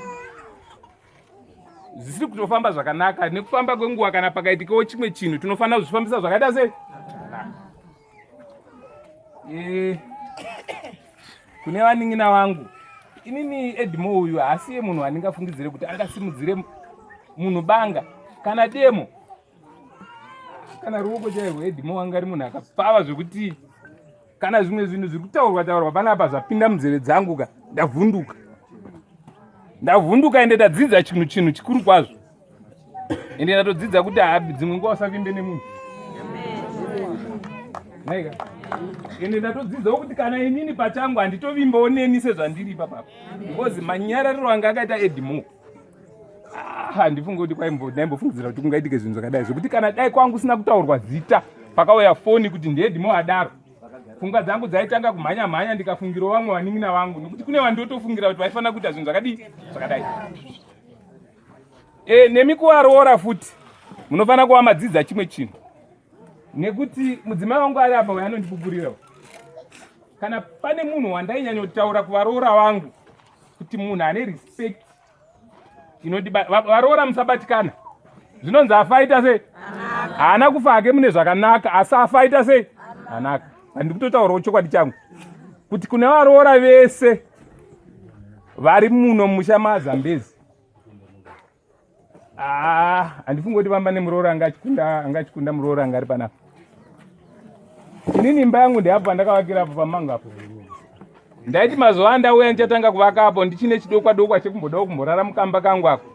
zvisiri kutofamba zvakanaka nekufamba kwenguva kana pakaitikawo chimwe chinhu tinofanira kuzvifambisa zvakaita sei e, kune vanin'ina vangu inini edmo uyu haasiye munhu andingafungidzire kuti angasimudzire munhu banga kana demo kana ruoko chairwo edmo anga ari munhu akapfava zvekuti kana zvimwe zvinhu zviri kutaurwa taurwa panapa zvapinda munzeve dzangu ka ndavhunduka ndavhunduka ende ndadzidza chinhu chinhu chikuru kwazvo ende ndatodzidza kuti habi dzimwe nguva usavimbe nemunhu naika ende ndatodzidzawo kuti kana inini pachangu handitovimbawo neni sezvandiri ipapapa because manyarariro anga akaita edmo Ah, handifungi kuti ndaimbofungidzira kuti kungaitike zvinhu zvakadai zvekuti kana dai kwangu kusina kutaurwa zita pakauya foni kuti ndedimo adaro pfungwa dzangu dzaitanga kumhanya mhanya ndikafungirawo vamwe vanin'ina vangu nekuti kune vandotofungira kuti vaifanira kuita zvinhu zvakadii zvakadai e, nemi kuvaroora futi munofanira kuva madzidza chimwe chinhu nekuti mudzimai wangu ari apa uyo anondipupurira kana pane munhu wandainyanyotaura kuvaroora vangu kuti munhu ane respect inoti varoora musabatikana zvinonzi afaita sei haana kufa hake mune zvakanaka asi afaita sei anaka handiri kutotaurawo chokwadi changu kuti kune varoora vese vari muno musha mazambezi Ah, handifungi kuti vamba nemuroora anga achikunda anga achikunda muroora anga ari panapa. Inini imba yangu ndeapo pandakavakira apo pamango apo. Ndaiti mazuva andauya ndichatanga kuvaka apo ndichine chidokwa dokwa chekumbodawo kumborara mukamba kangu ako.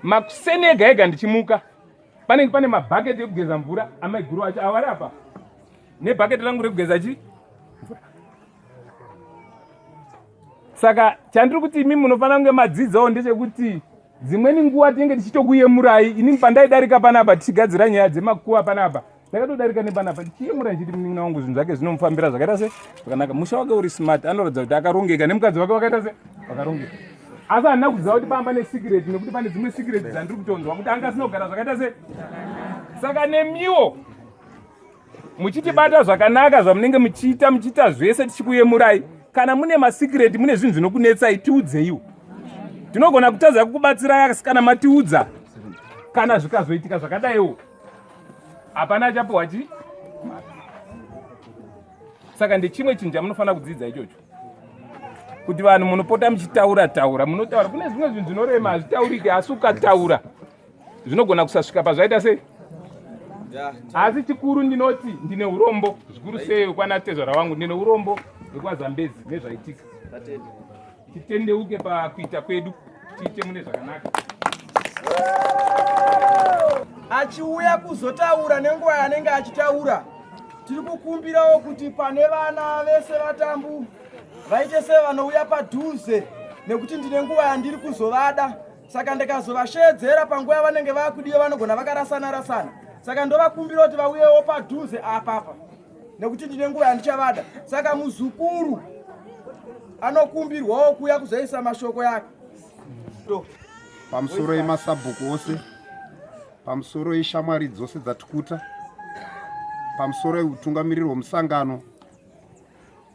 Makuseni ega ega ndichimuka. Panenge pane mabhaketi ekugeza mvura amaiguru acho avari apa. Nebhaketi rangu rekugeza chi? Mvura. Saka chandiri kuti imi munofanira kunge madzidzawo ndechekuti dzimweni nguva tinenge tichitokuyemurai inini pandaidarika panapa tichigadzira nyaya dzemakuva panapa ndakatodarika nepanapa ndichiyemura ndichiti munin'ina wangu zvinhu zvake zvinomufambira zvakaita se zvakanaka musha wake uri smart anoratidza kuti akarongeka nemukadzi wake wakaita se vakarongeka asi handina kuziva kuti pamba nesikireti nekuti pane dzimwe sikireti dzandiri kutonzwa kuti anga asina kugara zvakaita se saka nemiwo muchitibata zvakanaka zvamunenge muchiita muchiita zvese tichikuyemurai kana mune masikireti mune zvinhu zvinokunetsai tiudzeiwo tinogona kutadza kukubatsirai asi kana matiudza kana zvikazoitika zvakadaiwo hapana achapiwa chi saka ndechimwe chinhu chamunofanira kudzidza ichocho kuti vanhu munopota muchitaura taura munotaura kune zvimwe zvinhu zvinorema hazvitaurike asi ukataura zvinogona kusasvika pazvaita sei asi chikuru ndinoti ndine urombo zvikuru sei wekwana tezvara wangu ndine urombo wekwazambezi nezvaitika titendeuke pakuita kwedu tiite mune zvakanaka achiuya kuzotaura nenguva yaanenge achitaura tiri kukumbirawo kuti pane vana vese vatambu vaite sevanouya padhuze nekuti ndine nguva yandiri kuzovada saka ndikazovasheedzera panguva yavanenge vakudiwa vanogona vakarasana rasana saka ndovakumbira kuti vauyewo padhuze apapa nekuti ndine nguva yandichavada saka muzukuru anokumbirwawo kuuya kuzoisa mashoko yake pamusoro yemasabhuku ose pamusoro yeshamwari dzose dzatikuta pamusoro yeutungamiriri hwemusangano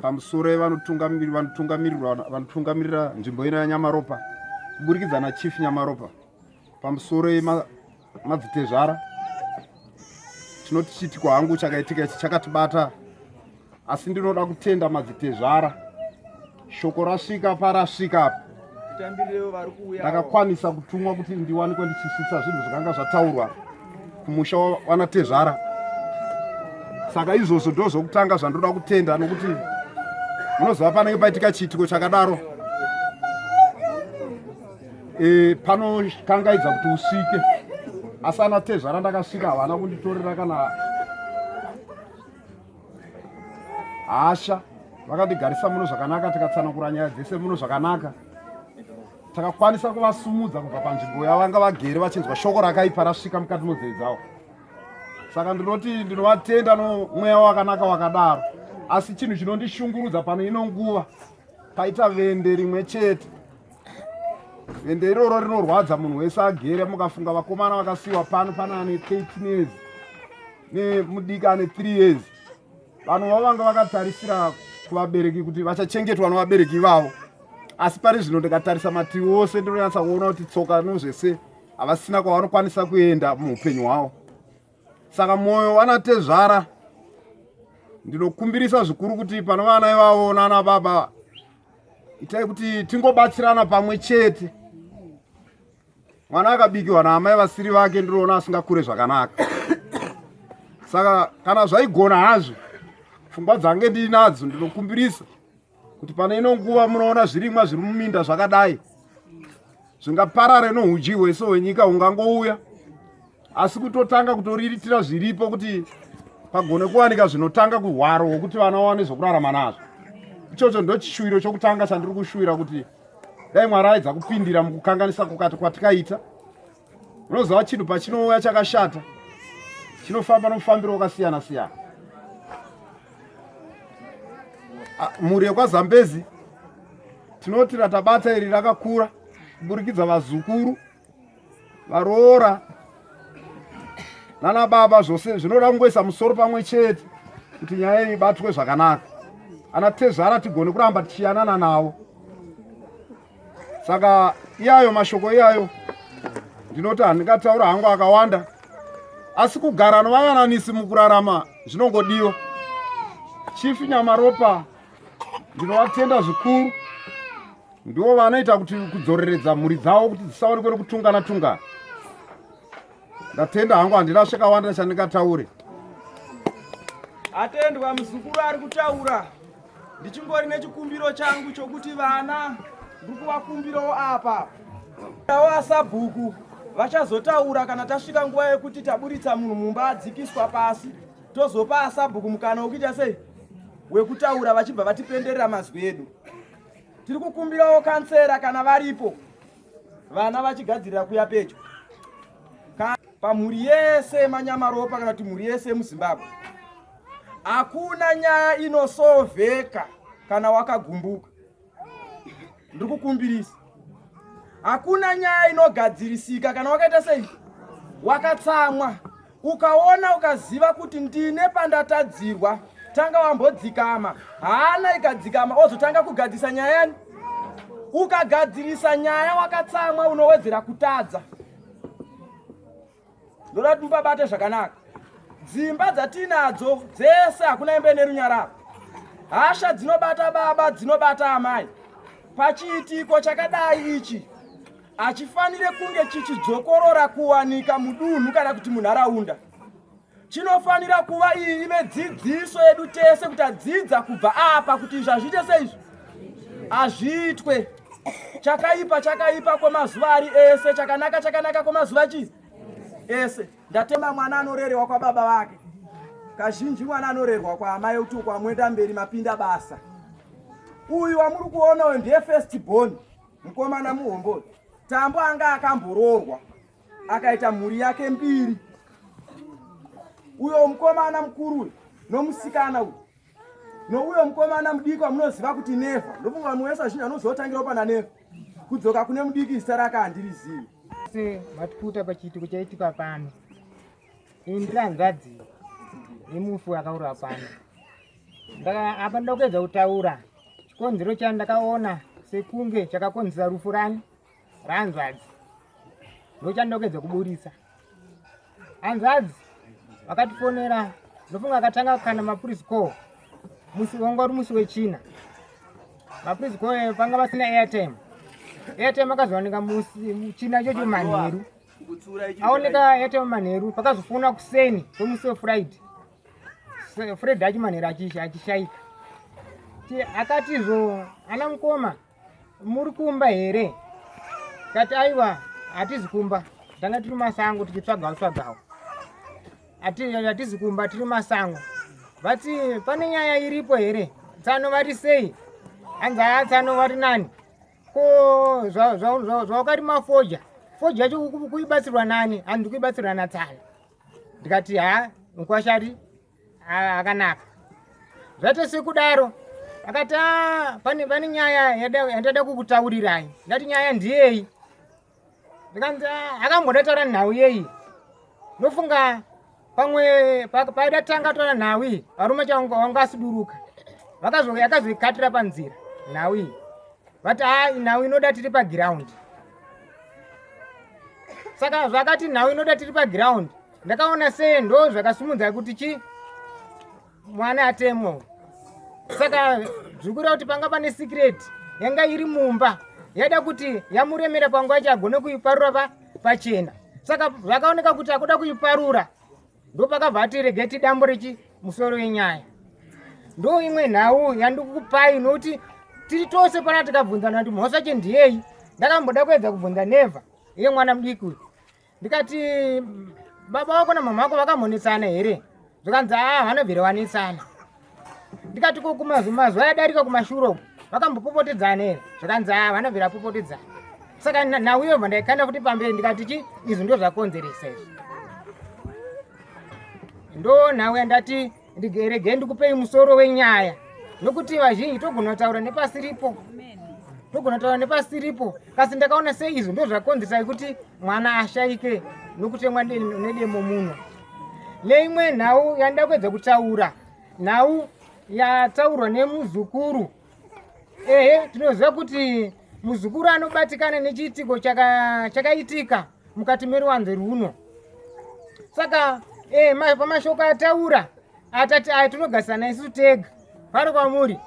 pamusoro yevanotungamirira nzvimbo ino yanyamaropa kuburikidza nachief nyamaropa pamusoro yemadzitezvara tinoti chiitiko hangu chakaitika ichi chakatibata asi ndinoda kutenda madzitezvara shoko rasvika parasvika apa ndakakwanisa kutumwa kuti ndiwanikwe ndichisvitsa zvinhu zvakanga zvataurwa kumusha wanatezvara saka izvozvo ndozvokutanga zvandoda kutenda nokuti munoziva panenge paitika chiitiko chakadaro e, panokangaidza kuti usvike asi ana tezvara ndakasvika havana kunditorera kana hasha vakandigarisa muno zvakanaka tikatsanangura nyaya dzese muno zvakanaka. Takakwanisa kuvasumudza kubva panzvimbo yavanga vagere vachinzwa shoko rakaipa rasvika mukati modzei dzavo. Saka ndinoti ndinovatenda nomweya wakanaka wakadaro. Asi chinhu chinondishungurudza pano ino nguva paita vende rimwe chete. Vende iroro rinorwadza munhu wese agere. Mukafunga vakomana vakasiyiwa pano, pana ane 13 years nemudiki ane 3 years. Vanhu vavanga vakatarisira kuvabereki kuti vachachengetwa nevabereki ivavo, asi pari zvino ndikatarisa mativi ose ndinonyatsa kuona kuti tsoka nozvese havasina kwavanokwanisa kuenda muupenyu hwavo. Saka mwoyo vanatezvara ndinokumbirisa zvikuru kuti pano vana ivavo nana baba itai kuti tingobatsirana pamwe chete. Mwana akabikiwa naamai vasiri vake ndinoona asingakure zvakanaka. Saka kana zvaigona hazvo pfungwa dzange ndiinadzo, ndinokumbirisa kuti pane ino nguva munoona zvirimwa zviri muminda zvakadai zvingaparare nohudyi hwese hwenyika hungangouya, asi kutotanga kutoriritira zviripo kuti pagone kuwanika zvinotanga kuhwaro hwokuti vana vawane zvokurarama nazvo. Ichocho ndochishuwiro chokutanga chandiri kushuwira kuti dai Mwari aedza kupindira mukukanganisa kukati kwatikaita. Unoziva chinhu pachinouya chakashata chinofamba nomufambiro wakasiyana siyana. Mhuri yekwaZambezi tinoti ratabata iri rakakura kuburikidza vazukuru, varoora nana baba, zvose zvinoda kungoisa musoro pamwe chete kuti nyaya iyi ibatwe zvakanaka. Ana tezvara tigone kuramba tichiyanana navo. Saka iyayo mashoko iyayo ndinoti handingataura hangu akawanda, asi kugara novayananisi mukurarama zvinongodiwa. Chief Nyamaropa ndinovatenda zvikuru, ndivo vanoita kuti kudzoreredza mhuri dzavo kuti dzisaonekwe nekutungana tungana. Ndatenda hangu, handina zvakawanda chandingataure. Atendwa muzukuru ari kutaura. Ndichingori nechikumbiro changu chokuti vana ndiri kuvakumbirawo apa avo asabhuku vachazotaura kana tasvika nguva yekuti taburitsa munhu mumba adzikiswa pasi, tozopa asabhuku mukana wekuita sei wekutaura, vachibva vatipenderera mazwi edu. Tiri kukumbirawo kansera kana varipo, vana vachigadzirira kuya pedyo pamhuri yese yeManyamaropa kana kuti mhuri yese yemuZimbabwe. Hakuna nyaya inosovheka kana wakagumbuka. Ndiri kukumbirisa, hakuna nyaya inogadzirisika kana wakaita sei, wakatsamwa. Ukaona ukaziva kuti ndine pandatadzirwa, tanga wambodzikama, hana ikadzikama, ozotanga kugadzirisa nyaya yani. Ukagadzirisa nyaya wakatsamwa unowedzera kutadza. Ndoda kuti mupabate zvakanaka. Dzimba dzatinadzo dzese hakuna imba ine runyararo. Hasha dzinobata baba, dzinobata amai. Pachiitiko chakadai ichi hachifanire kunge chichidzokorora kuwanika mudunhu kana kuti munharaunda. Chinofanira kuva iyi ive dzidziso yedu tese kuti adzidza kubva apa kuti izvi hazviite seizvi hazviitwe. Chakaipa chakaipa kwemazuva ari ese, chakanaka chakanaka kwemazuva chii ese. Ndatema mwana anorerewa kwababa vake. Kazhinji mwana anorerwa kwaamai kuti ukwamwenda mberi mapinda basa. Uyu wamuri kuona uyu ndiye first born, mukomana muhombo. Tambo anga akamboroorwa akaita mhuri yake mbiri. Uyo mukomana mukuru uyu nomusikana uyu nouyo mukomana mudiki wamunoziva kuti Neva. Ndofunga vamwe vese vazhinji vanozotangira pana Neva kudzoka kune mudiki, zita rake handirizivi. Se vatikuta pachiitiko chaitika pano, ini ndiri hanzvadzi yemufi akaurawa pano. Apa ndoda kuedza kutaura chikonzero chandakaona sekunge chakakonzera rufu rani rahanzvadzi, ndochandinoda kuedza kuburitsa. Hanzvadzi vakatifonera, ndofunga akatanga kana mapurisi call musi wanga uri musi wechina. Mapurisi call panga vasina airtime, airtime akazowanika musi china ichocho manheru, aoneka airtime manheru, pakazofona kuseni kwemusi wefriday, Fred acho manheru achishaika. Akatizvo, ana mukoma muri kumba here? Kati aiwa, hatizi kumba, tanga tiri masango tichitsvagawo tsvagawo, hatizi kumba, tiri masango. Vati pane nyaya iripo here? Tsano vari sei? Hanzi haa, tsano vari nani. Ko zvawakarima fodya, fodya yacho kuibatsirwa nani? Hanzi kuibatsirwa natsana. Ndikati ha, mukwashari akanaka. Zvaita sekudaro akati ah, pane pane nyaya yandada kukutaurirai. Ndati nyaya ndiyei? Ndikanzi ah, akamboda taura nhau yei? Ndofunga pamwe paida tanga taura nhau iyi varume changu wanga asuduruka. Vakazo yakazoikatira panzira nhau iyi. Vati ah, nhau inoda tiri pagiraundi. Saka zvakati nhau inoda tiri pagiraundi ndakaona sei ndo zvakasimudza kuti chi mwana atemwa saka zvikureva kuti panga pane secret yanga iri mumba yaida kuti yamuremera panguva yacho agone kuiparura pa pachena saka zvakaoneka kuti akuda kuiparura ndopakabva ati regai tidambure chi musoro wenyaya ndo imwe nhau yandikukupai nokuti tiri tose pana tikabvunzana kuti mhosva che ndiyei ndakamboda kuedza kubvunza neva iye mwana mudiki uyu ndikati baba wako namama wako vakambonetsana here zvikanzi aa vanobvira vanetsana ndikati ko kumazuva yadarika kumashure uku vakambopopotedzana here zvikanzi aa vanobvira popotedzana saka nhau iyo bva ndaikanda kuti pamberi ndikati chi izvi ndo zvakonzeresa izvi ndo nhau yandati Regei ndikupei musoro wenyaya nokuti vazhinji togona kutaura nepasiripo, togona kutaura nepasiripo. Kasi ndakaona sei izvo ndo zvakonzesai kuti mwana ashaike nokutemwa nedemo muno. Neimwe nhau yandida kuedza kutaura, nhau yataurwa nemuzukuru. Ehe, tinoziva kuti muzukuru anobatikana nechiitiko chakaitika chaka mukati meruwanze rwuno. Saka eh, pamashoko ataura atati aya tinogarisana isu tega pari kwamuri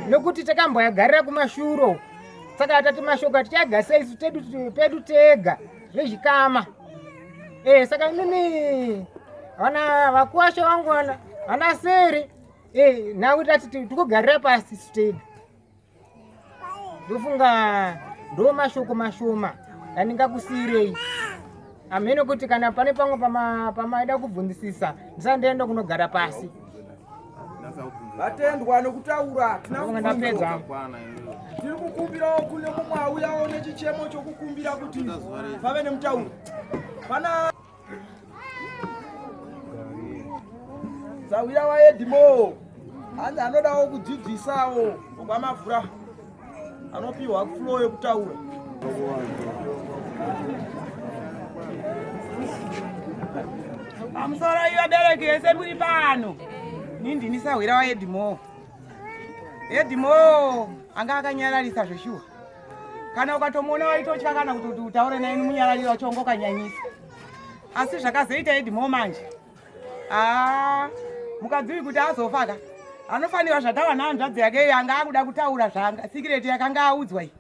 nokuti takamboyagarira kumashuro. Saka atati mashoko atichagarisa isu tedu pedu tega vezvikama. Eh, saka inini vana vakuwasha vangu vana vana sere eh, nhau tati tikugarira pasi isu tega. Ndofunga ndo mashoko mashoma andingakusiirei. Hameno kuti kana pane pamwe pamaida kubvunzisisa ndisati ndaenda kunogara pasi. Vatendwa nokutaura ndapedza. Tiri kukumbirawo kune mumwe auyawo nechichemo chokukumbira kuti pave nemutauro. Pana Sahwira waEdmo hanzi anodawo kudzidzisawo kwamavhura anopiwa flow yekutaura. Pamusoro iyo vabereki vese muri pano, ni ndini sahwira waEdmo. Edmo anga akanyararisa zveshuwa. Kana ukatomuona waitotya kana kuti utaure naye munyarariro wacho wanga wakanyanyisa. Asi zvakazoita Edmo manje, aa mukadzi uyu kuti azofa ka anofanirwa zvatawa nehanzvadzi yake iyo anga akuda kutaura zvanga sikireti yakanga audzwa iyi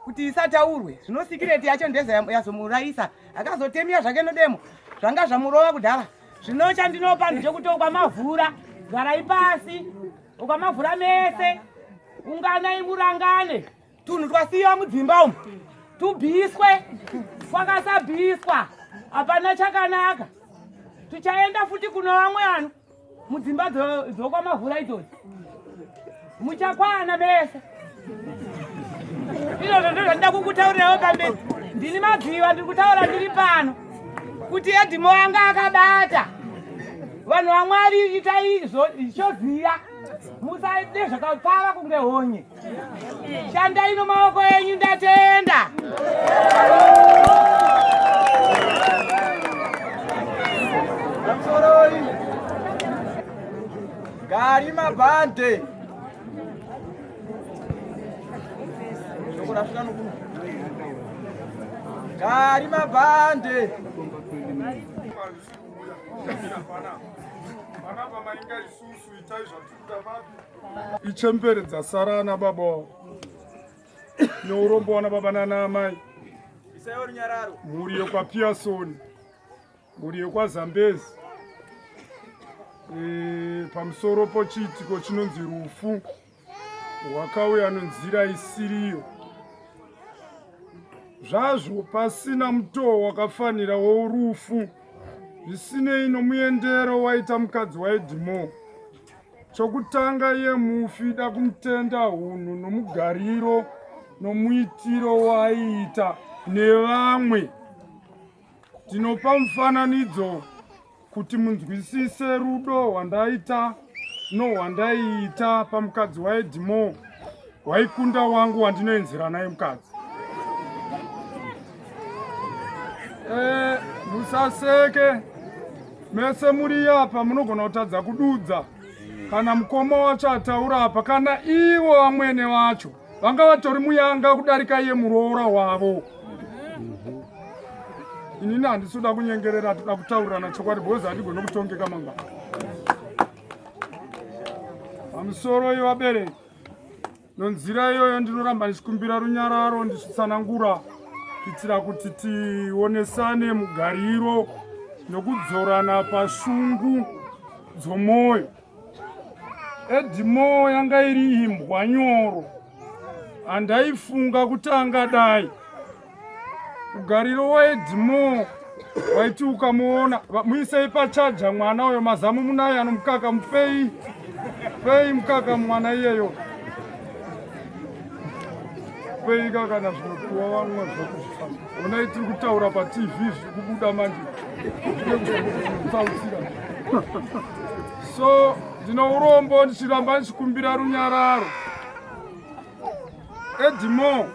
kuti isataurwe. Zvino sikireti yacho ndeza yazomuurayisa, akazotemiya zvake nodemo zvanga zvamurova kudhara. Zvino chandinopa ndechekuti ukamavhura garai pasi, ukamavhura mese unganai murangane tunhu twasiyiwa mudzimba umu tubviswe, kwakasabviswa hapana chakanaka. Tichaenda futi kuno vamwe vanhu mudzimba dzokwamavhura idzodzi, muchakwana mese. Izvozvo ndizvo zvandida kukutaurirawo pamberi. Ndini madziva ndiri kutaura ndiri pano kuti Edmo anga akabata vanhu vaMwari, itai choziya, musaite zvakapfava kunge honye. Shandai nomaoko enyu, ndatenda. Pamusoroi gari mabhande shoko rasvika nokuno gari mabhande. Panapa mainga isusu itai zvatikuda papi. Ichembere dzasara ana baba wavo neurombo wana baba nana amai. Isaiwo runyararo. Mhuri yekwaPiasoni, mhuri yekwaZambezi. E, pamusoro pochiitiko chinonzi rufu rwakauya nenzira isiriyo zvazvo pasina mutoo wakafanira worufu zvisinei nomuendero waita mukadzi waEdmore. Chokutanga iye mufi da kumutenda hunhu nomugariro nomuitiro waaiita nevamwe. Tinopa mufananidzo kuti munzwisise rudo rwandaita nohwandaiita pamukadzi waEdmore waikunda wangu wandinoenzera naye mukadzi. Eh, musaseke mese muri apa munogona kutadza kududza kana mukoma wacho ataura apa kana ivo vamwene vacho vanga vatori muyanga kudarika iye muroora wavo. Inini handisi kuda kunyengerera, toda kutaurirana chokwadi because handigone kutongeka mangwana. Pamusoro yevabereki nonzira iyoyo ndinoramba ndichikumbira runyararo ndichitsanangura kuitira kuti tionesane mugariro nokudzorana pashungu dzomwoyo. Edmore yanga iri imbwa nyoro, handaifunga kuti angadai. Ugariro waEdmore waiti ukamuona, muisei pachaja mwana uyo, mazamu munaye anomukaka, mupei pei mukaka mwana iyeyo, pei kana zvinopiwa vamwe zvokuzvifamba. Onai tiri kutaura paTV zviri kubuda manje, zvinotsautsira. So ndino urombo ndichiramba ndichikumbira runyararo. Edmore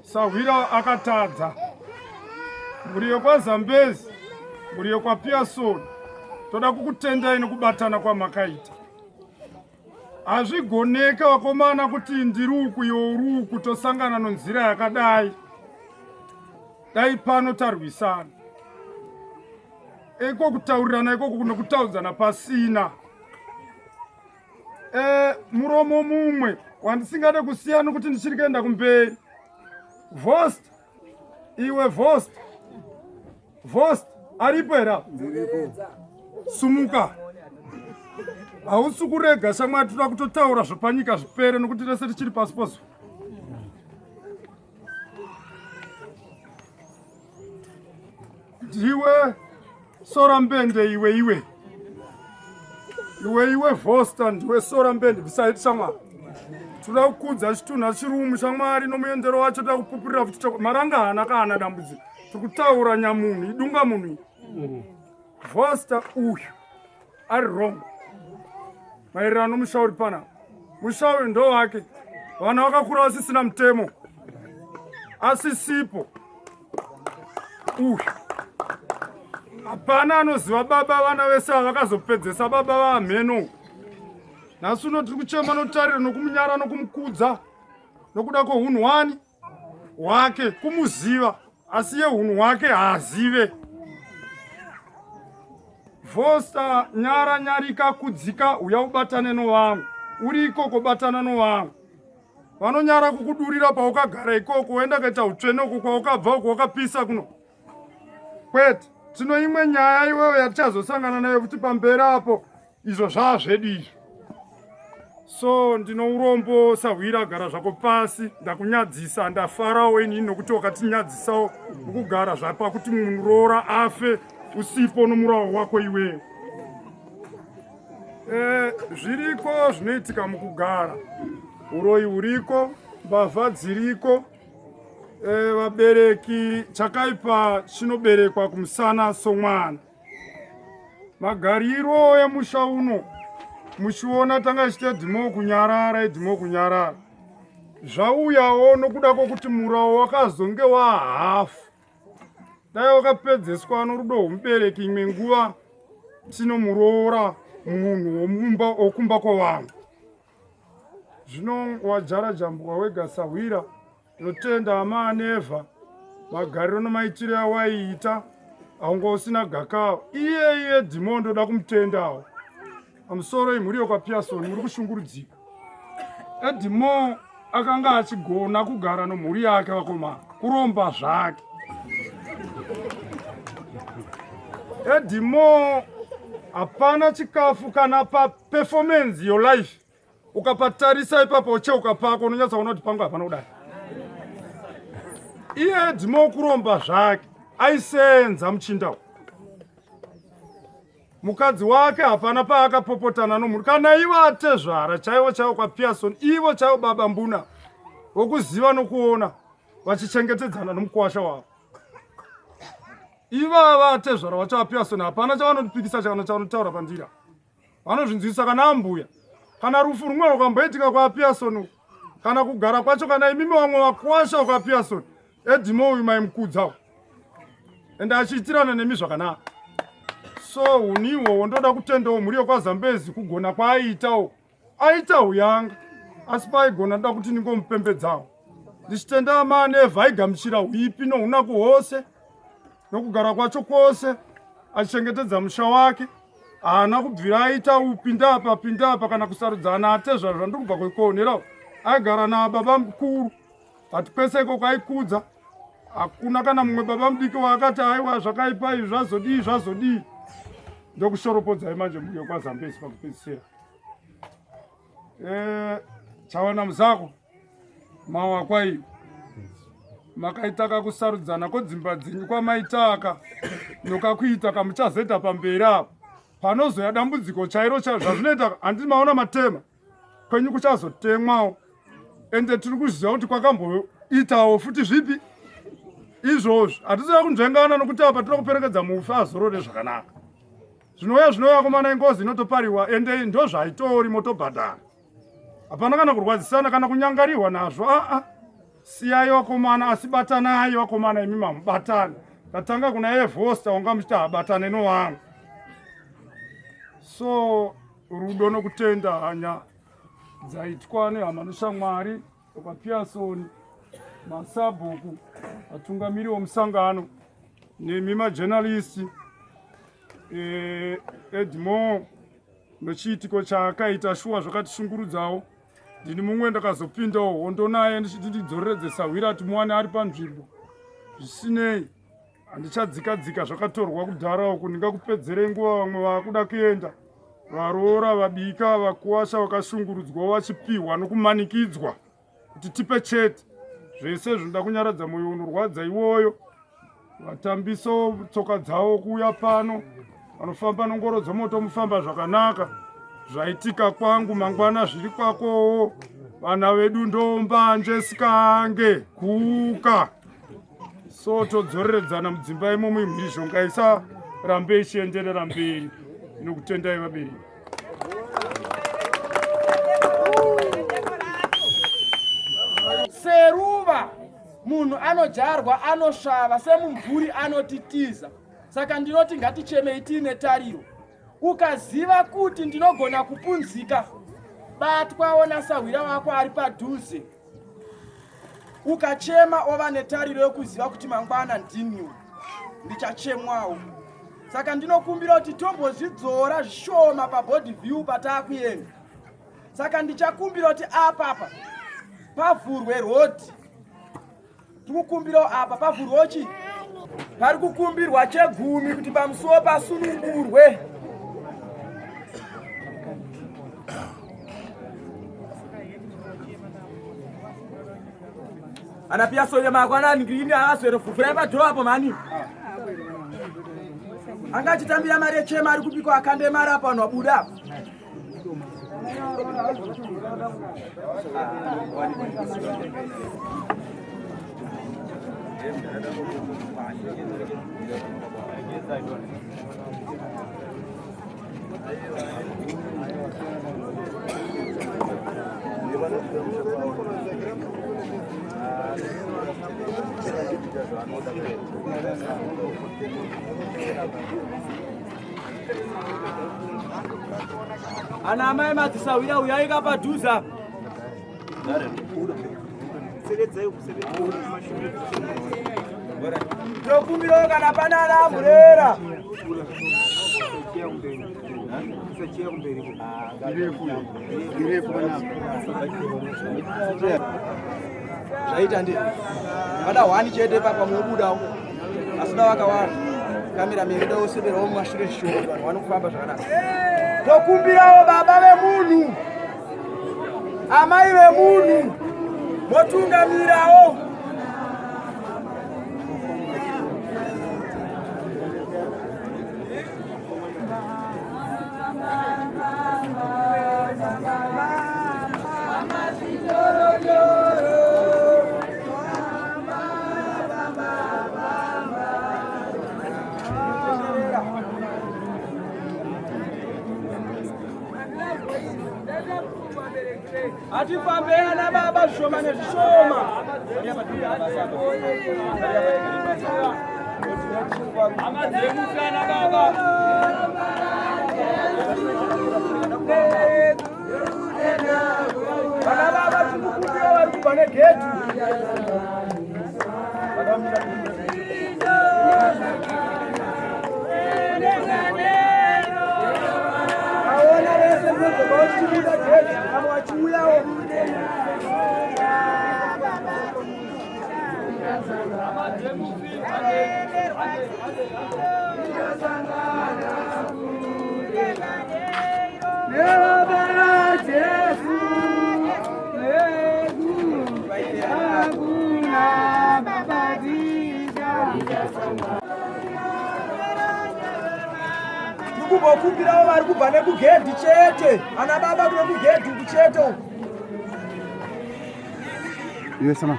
sahwira akatadza, mhuri yekwaZambezi, mhuri yekwaPearson, toda kukutendai nekubatana kwamakaita. Hazvigoneke vakomana kuti ndiri uku iwe uri uku tosangana nonzira yakadai, dai pano tarwisana iko kutaurirana ikoko nokutaudzana pasina e, muromo mumwe wandisingade kusiya nokuti ndichiri kuenda kumberi. Vost, iwe Vost, Vost aripo here? Sumuka, hausi kurega shamwari, toda kutotaura zvepanyika zvipere nokuti tese tichiri pasi pozuva. Ndiwe sora mbende iwe iwe iwe iwe Vosta, ndiwe sora mbende bvisai shamwari. Toda kukudza chitunha chirumu shamwari nomuendero wacho, toda kupupurira futi maranga haana kaana dambudziko, tiri kutaura nyamunhu idunga munhu iyi. Vosta uyu ari wrong maererano nomusha uri panapa. Musha uyu ndowake, vana vakakura vasisina mutemo, asisipo uyu hapana anoziva baba. Vana vese ava vakazopedzesa baba vamheno. Nhasi uno tiri kuchema notariro nokumunyara nokumukudza nokuda kwohunhu wani hwake, kumuziva, asi ye hunhu hwake haazive. Vosta, nyara, nyarika, kudzika, uya ubatane novamwe. Uri ikoko batana novamwe. Vanonyara kukudurira paukagara ikoko, woenda kaita utsvene uko kwaukabva uko wakapisa kuno. Kwete, tino imwe nyaya iwewe yatichazosangana nayo kuti pamberi apo izvo zvaa zvedu izvo. So ndino urombo sahwira, gara zvako pasi, ndakunyadzisa, ndafarawo inini nokuti wakatinyadzisawo mukugara zvapa kuti muroora afe usipo nomurawo wako iwewe. E, zviriko zvinoitika mukugara, uroyi huriko, mbavha dziriko. E, vabereki chakaipa chinoberekwa kumusana somwana. Magariro emusha uno muchiona tanga ichiti Edmore kunyarara, Edmore kunyarara, zvauyawo nokuda kwokuti murawo wakazonge wahafu. Dai wakapedzeswa norudo rwomubereki, imwe nguva tinomuroora munhu womumba okumba kwavanhu. Zvino wajara jambwa wega sahwira. Tinotenda ama anevha magariro nomaitiro awaiita, aunga usina gakava. Iye iye Edmore ndoda kumutendawo. Pamusoro imhuri yokwaPearson muri kushungurudzika. Edmore akanga achigona kugara nomhuri yake vakomana, kuromba zvake. Edmore hapana chikafu kana paperformance your life ukapatarisa ipapo ucheuka pako unonyatsa kuona kuti pangu hapana kudai. Iye Edmore kuromba zvake aisenza muchinda uyu. Mukadzi wake hapana paakapopotana nomunhu, kana ivo atezvara chaivo chaivo kwaPearson, ivo chaivo baba mbuna. wokuziva nokuona vachichengetedzana nomukuwasha wavo. Ivava atezvara vacho aPearson hapana chavanotipikisa kana chavanotaura pandira. Vanozvinzwisa kana ambuya. Kana rufu rumwe rwakamboitika kwaPearson uku, kana kugara kwacho kana imimi vamwe vakuwasha kwaPearson, Edimo uyu maimukudza ende achiitirana nemi zvakanaka. So huni ihwohwo ndoda kutendawo mhuri yekwaZambezi kugona kwaaiitawo. Aita huyanga asi paaigona ndoda kuti ndingomupembedzawo ndichitenda amani Evha aigamuchira huipi nohunaku hwose nokugara kwacho kwose achichengetedza musha wake. Haana kubvira aita upinda apa pinda apa kana kusarudzana atezvaro zvandiri kubva kukonera aigara nababa mukuru but kwese ikoko aikudza hakuna kana mumwe baba mudiki waakati aiwa zvakaipa izvi zvazodii zvazodii. Ndokushoropodzai manje mhuri yekwaZambezi pakupedzisira. Chawana muzako mawa kwaiyo makaitaka kusarudzana kodzimba dzenyu kwamaitaka nokakuita kamuchazoita pamberi apo panozoya dambudziko chairo zvazvinoita handiti maona matema kwenyu kuchazotemwawo ende tiri kuziva kuti kwakamboitawo futi zvipi izvozvo. Hatisina kunzvengana nokuti apa tinoda kuperekedza mufi azorore zvakanaka. Zvinouya zvinouya komana ingozi inotopariwa ende ndozvaitori motobhadhara. Hapana kana kurwadzisana kana kunyangarirwa nazvo aa. Siyai vakomana asi batanai vakomana imi mamubatane. Tatanga kuna Evosta wanga muchiti habatane nowamwe. So rudo nokutenda hanya dzaitwa nehama neshamwari kwaPearson, masabhuku, vatungamiri vomusangano nemi majournalist Edmore nochiitiko chaakaita shuwa zvakatishungurudzawo. Ndini mumwe ndakazopindawo hondo naye ndichiti ndidzoreredze sahwira timuwane ari panzvimbo. Zvisinei handichadzika dzika zvakatorwa kudhara uku, ndingakupedzerei nguva vamwe vakuda kuenda. Varoora vabika vakuwasha vakashungurudzwa vachipihwa nokumanikidzwa kuti tipe chete. Zvese zvinoda kunyaradza mwoyo unorwadza iwoyo. Vatambiso tsoka dzavo kuuya pano, vanofamba nongoro dzomoto mufamba zvakanaka. Zvaitika kwangu mangwana zviri kwakowo. Vana vedu ndombanje sikange kuka. So todzoreredzana mudzimba imomo, imhirizhonga isarambe ichienderera mberi. Nokutendai vabereki. Seruva munhu anodyarwa anosvava, semumvuri anotitiza. Saka ndinoti ngatichemei tiine tariro. Ukaziva kuti ndinogona kupunzika, batwawo nasahwira wako ari padhuze. Ukachema ova netariro yokuziva kuti mangwana ndini ndichachemwawo. Saka ndinokumbira kuti tombozvidzora zvishoma pabody view pataakuenda. Saka ndichakumbira kuti apapa pavhurwe rodhi. Tikukumbirawo apa pavhurwewo chii? Pari kukumbirwa chegumi kuti pamusuwo pasunungurwe. Ana Piasoni makwana ngini aswero fufurai padhoo apo mani. Anga achitambira mari yechema ari kupiko akande mari apo vanhu vabuda apo. Ana amai madzisahwira uyai ka padhuze apa. Tokumbirawo kana pana ana amburera. Zvaita ndi vada hwani chete papa munobudawo asina vakawanda kamera mene oseberawo mumashure shoma vanhu vanofamba zvakanaka. Tokumbirawo baba vemunhu, amai vemunhu, motungamirawo. Ngatifambei ana baba zvishoma nezvishoma. Hama dzemufi ana baba. Vana baba tikukumbira vari kubva negedhi. Vaona vese ndinodzoka vachibuda gedhi, vamwe vachiuyawo. Tikumbokumbirawo vari kubva nekugedhi chete, ana baba kuno kugedhi uku chete uku. Iwe sama.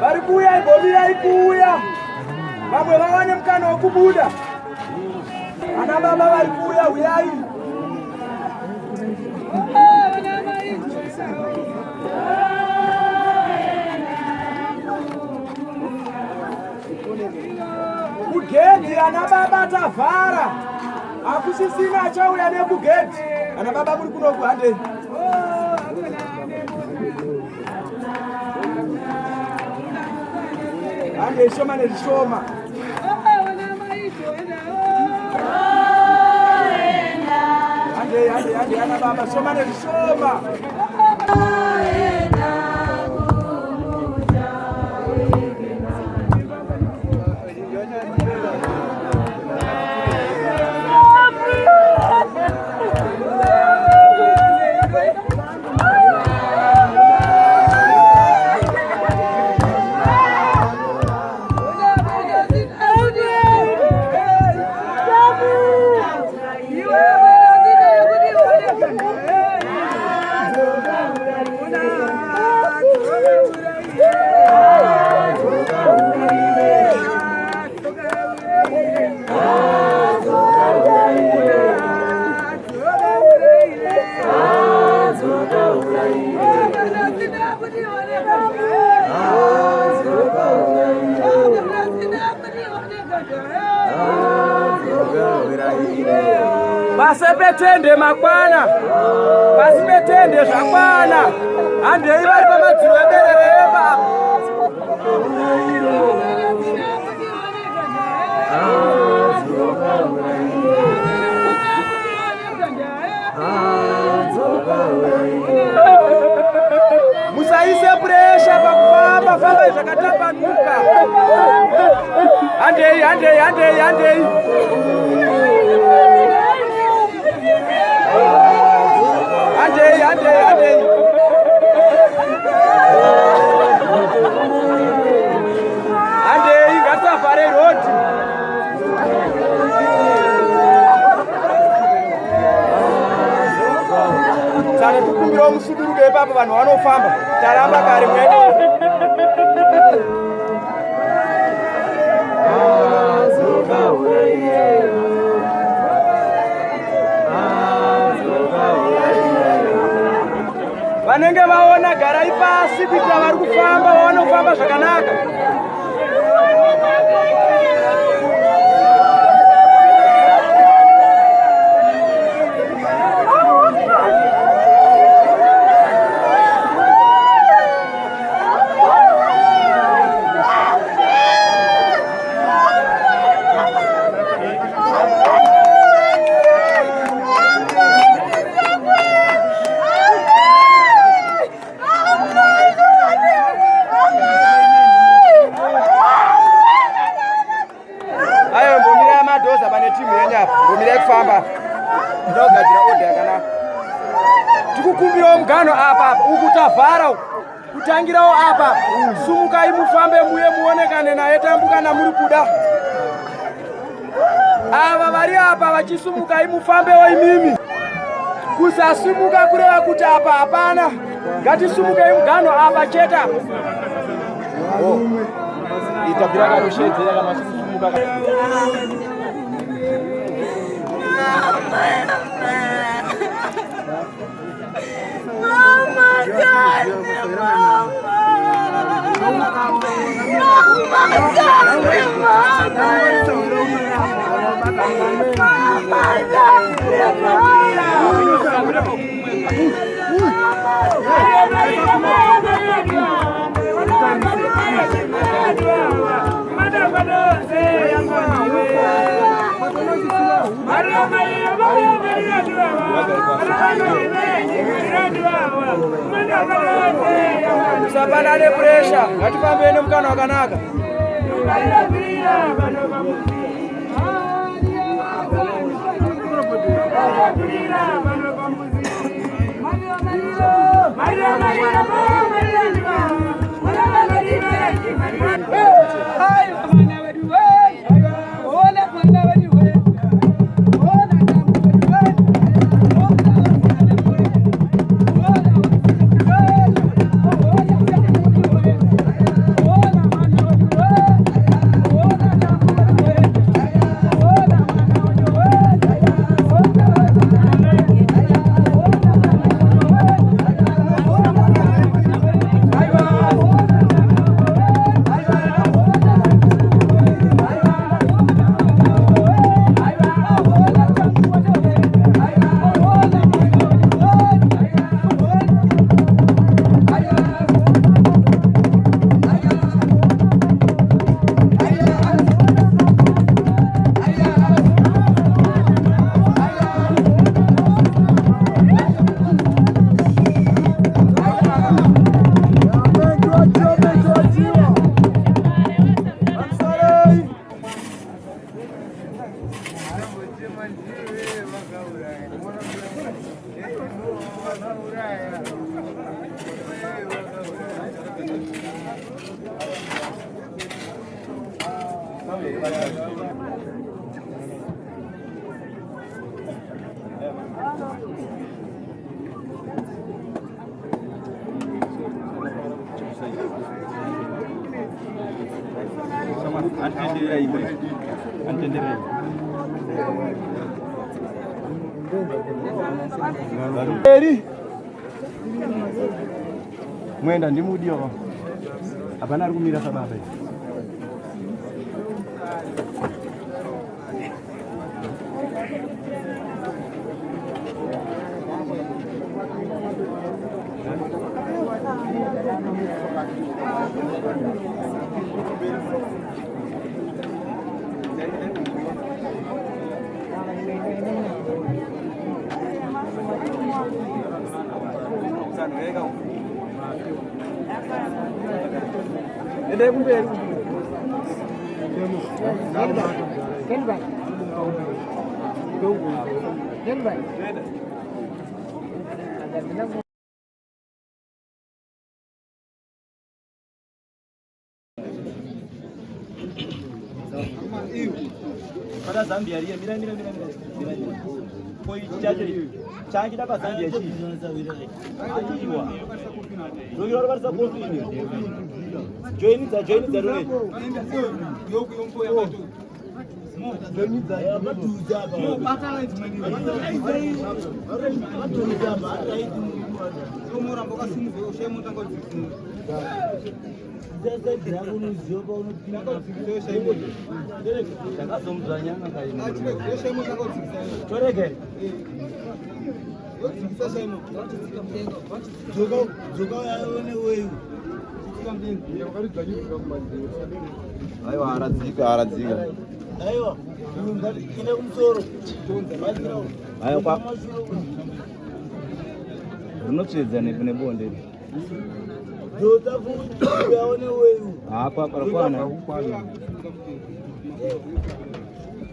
Vari kuuya imbomirai kuuya, vamwe vawane mukana wekubuda. Ana baba vari kuuya, uyai. Kugedhi ana baba tavhara, hakusisina achauya nekugedhi. Ana baba muri kunoku, handei. Handei shoma nezvishoma. Handei, handei, handei ana baba, shoma nezvishoma. Pasi petende makwana, pasi petende zvakwana. Handei vari pamadziro eberere eba. Musaise puresha pakufamba, fambai zvakatambanuka. Handei, handei, handei, handei. Handei, handei, handei. Handei, ngatisavhare rodhi. Tsano tikumbirawo musuduruke ipapo, vanhu vanofamba. Taramba kare mwene. Vanenge vaona garai pasi kuitira vari kufamba vaone kufamba zvakanaka. Ayo mbomirai madhoza pane timu yenyu apa, mbomirai kufamba, ndoda kugadzira odha yakanaka. Tikukumbirawo mugano apa apa, uku tavhara uku, kutangirawo apa. Sumukai mufambe muye muonekane naye Tambu kana muri kuda. Ava vari apa vachisumukai mufambewo imimi. Kusasimuka kureva kuti apa hapana. Ngatisumukei mugano apa chete apa. Itabvira karushedzera kana vachisumuka. Mama, kani, mama. Mama, kani, mama. Mama, kani, Musapanane puresha, ngatifambei nemukana wakanaka. Eri mwenda ndimudio hapana ari kumira sababa Endai kumberi. Pana Zambia riya mira mira mira mira mira mira. Ko ichi chacho ichi changida pa Zambia chi. Aiwa. Rogira robarisa kofi ini. Joinidza joinidza rore. Torege. Aiwa aradzika aradzika. Aiwa. Ine kumusoro. Aiwa kwa rinotsvedza nebonde iri. Dzodza futi uyaone weyu. Ah kwa kwana.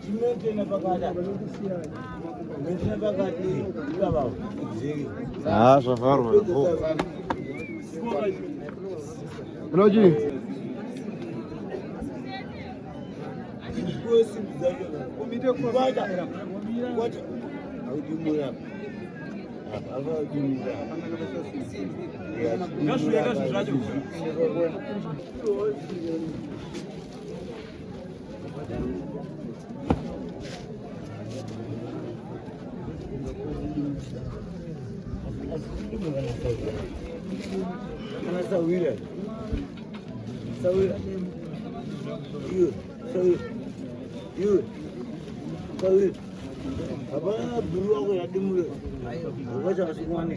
Chimentena pakati. Mentena pakati ibaba. Ah zvavharwa. Unochi? Kana sawira. Sawira. Iwe, sawira. Iwe. Sawira. Hapana bhuru wako yadimura. Wacha asikwane.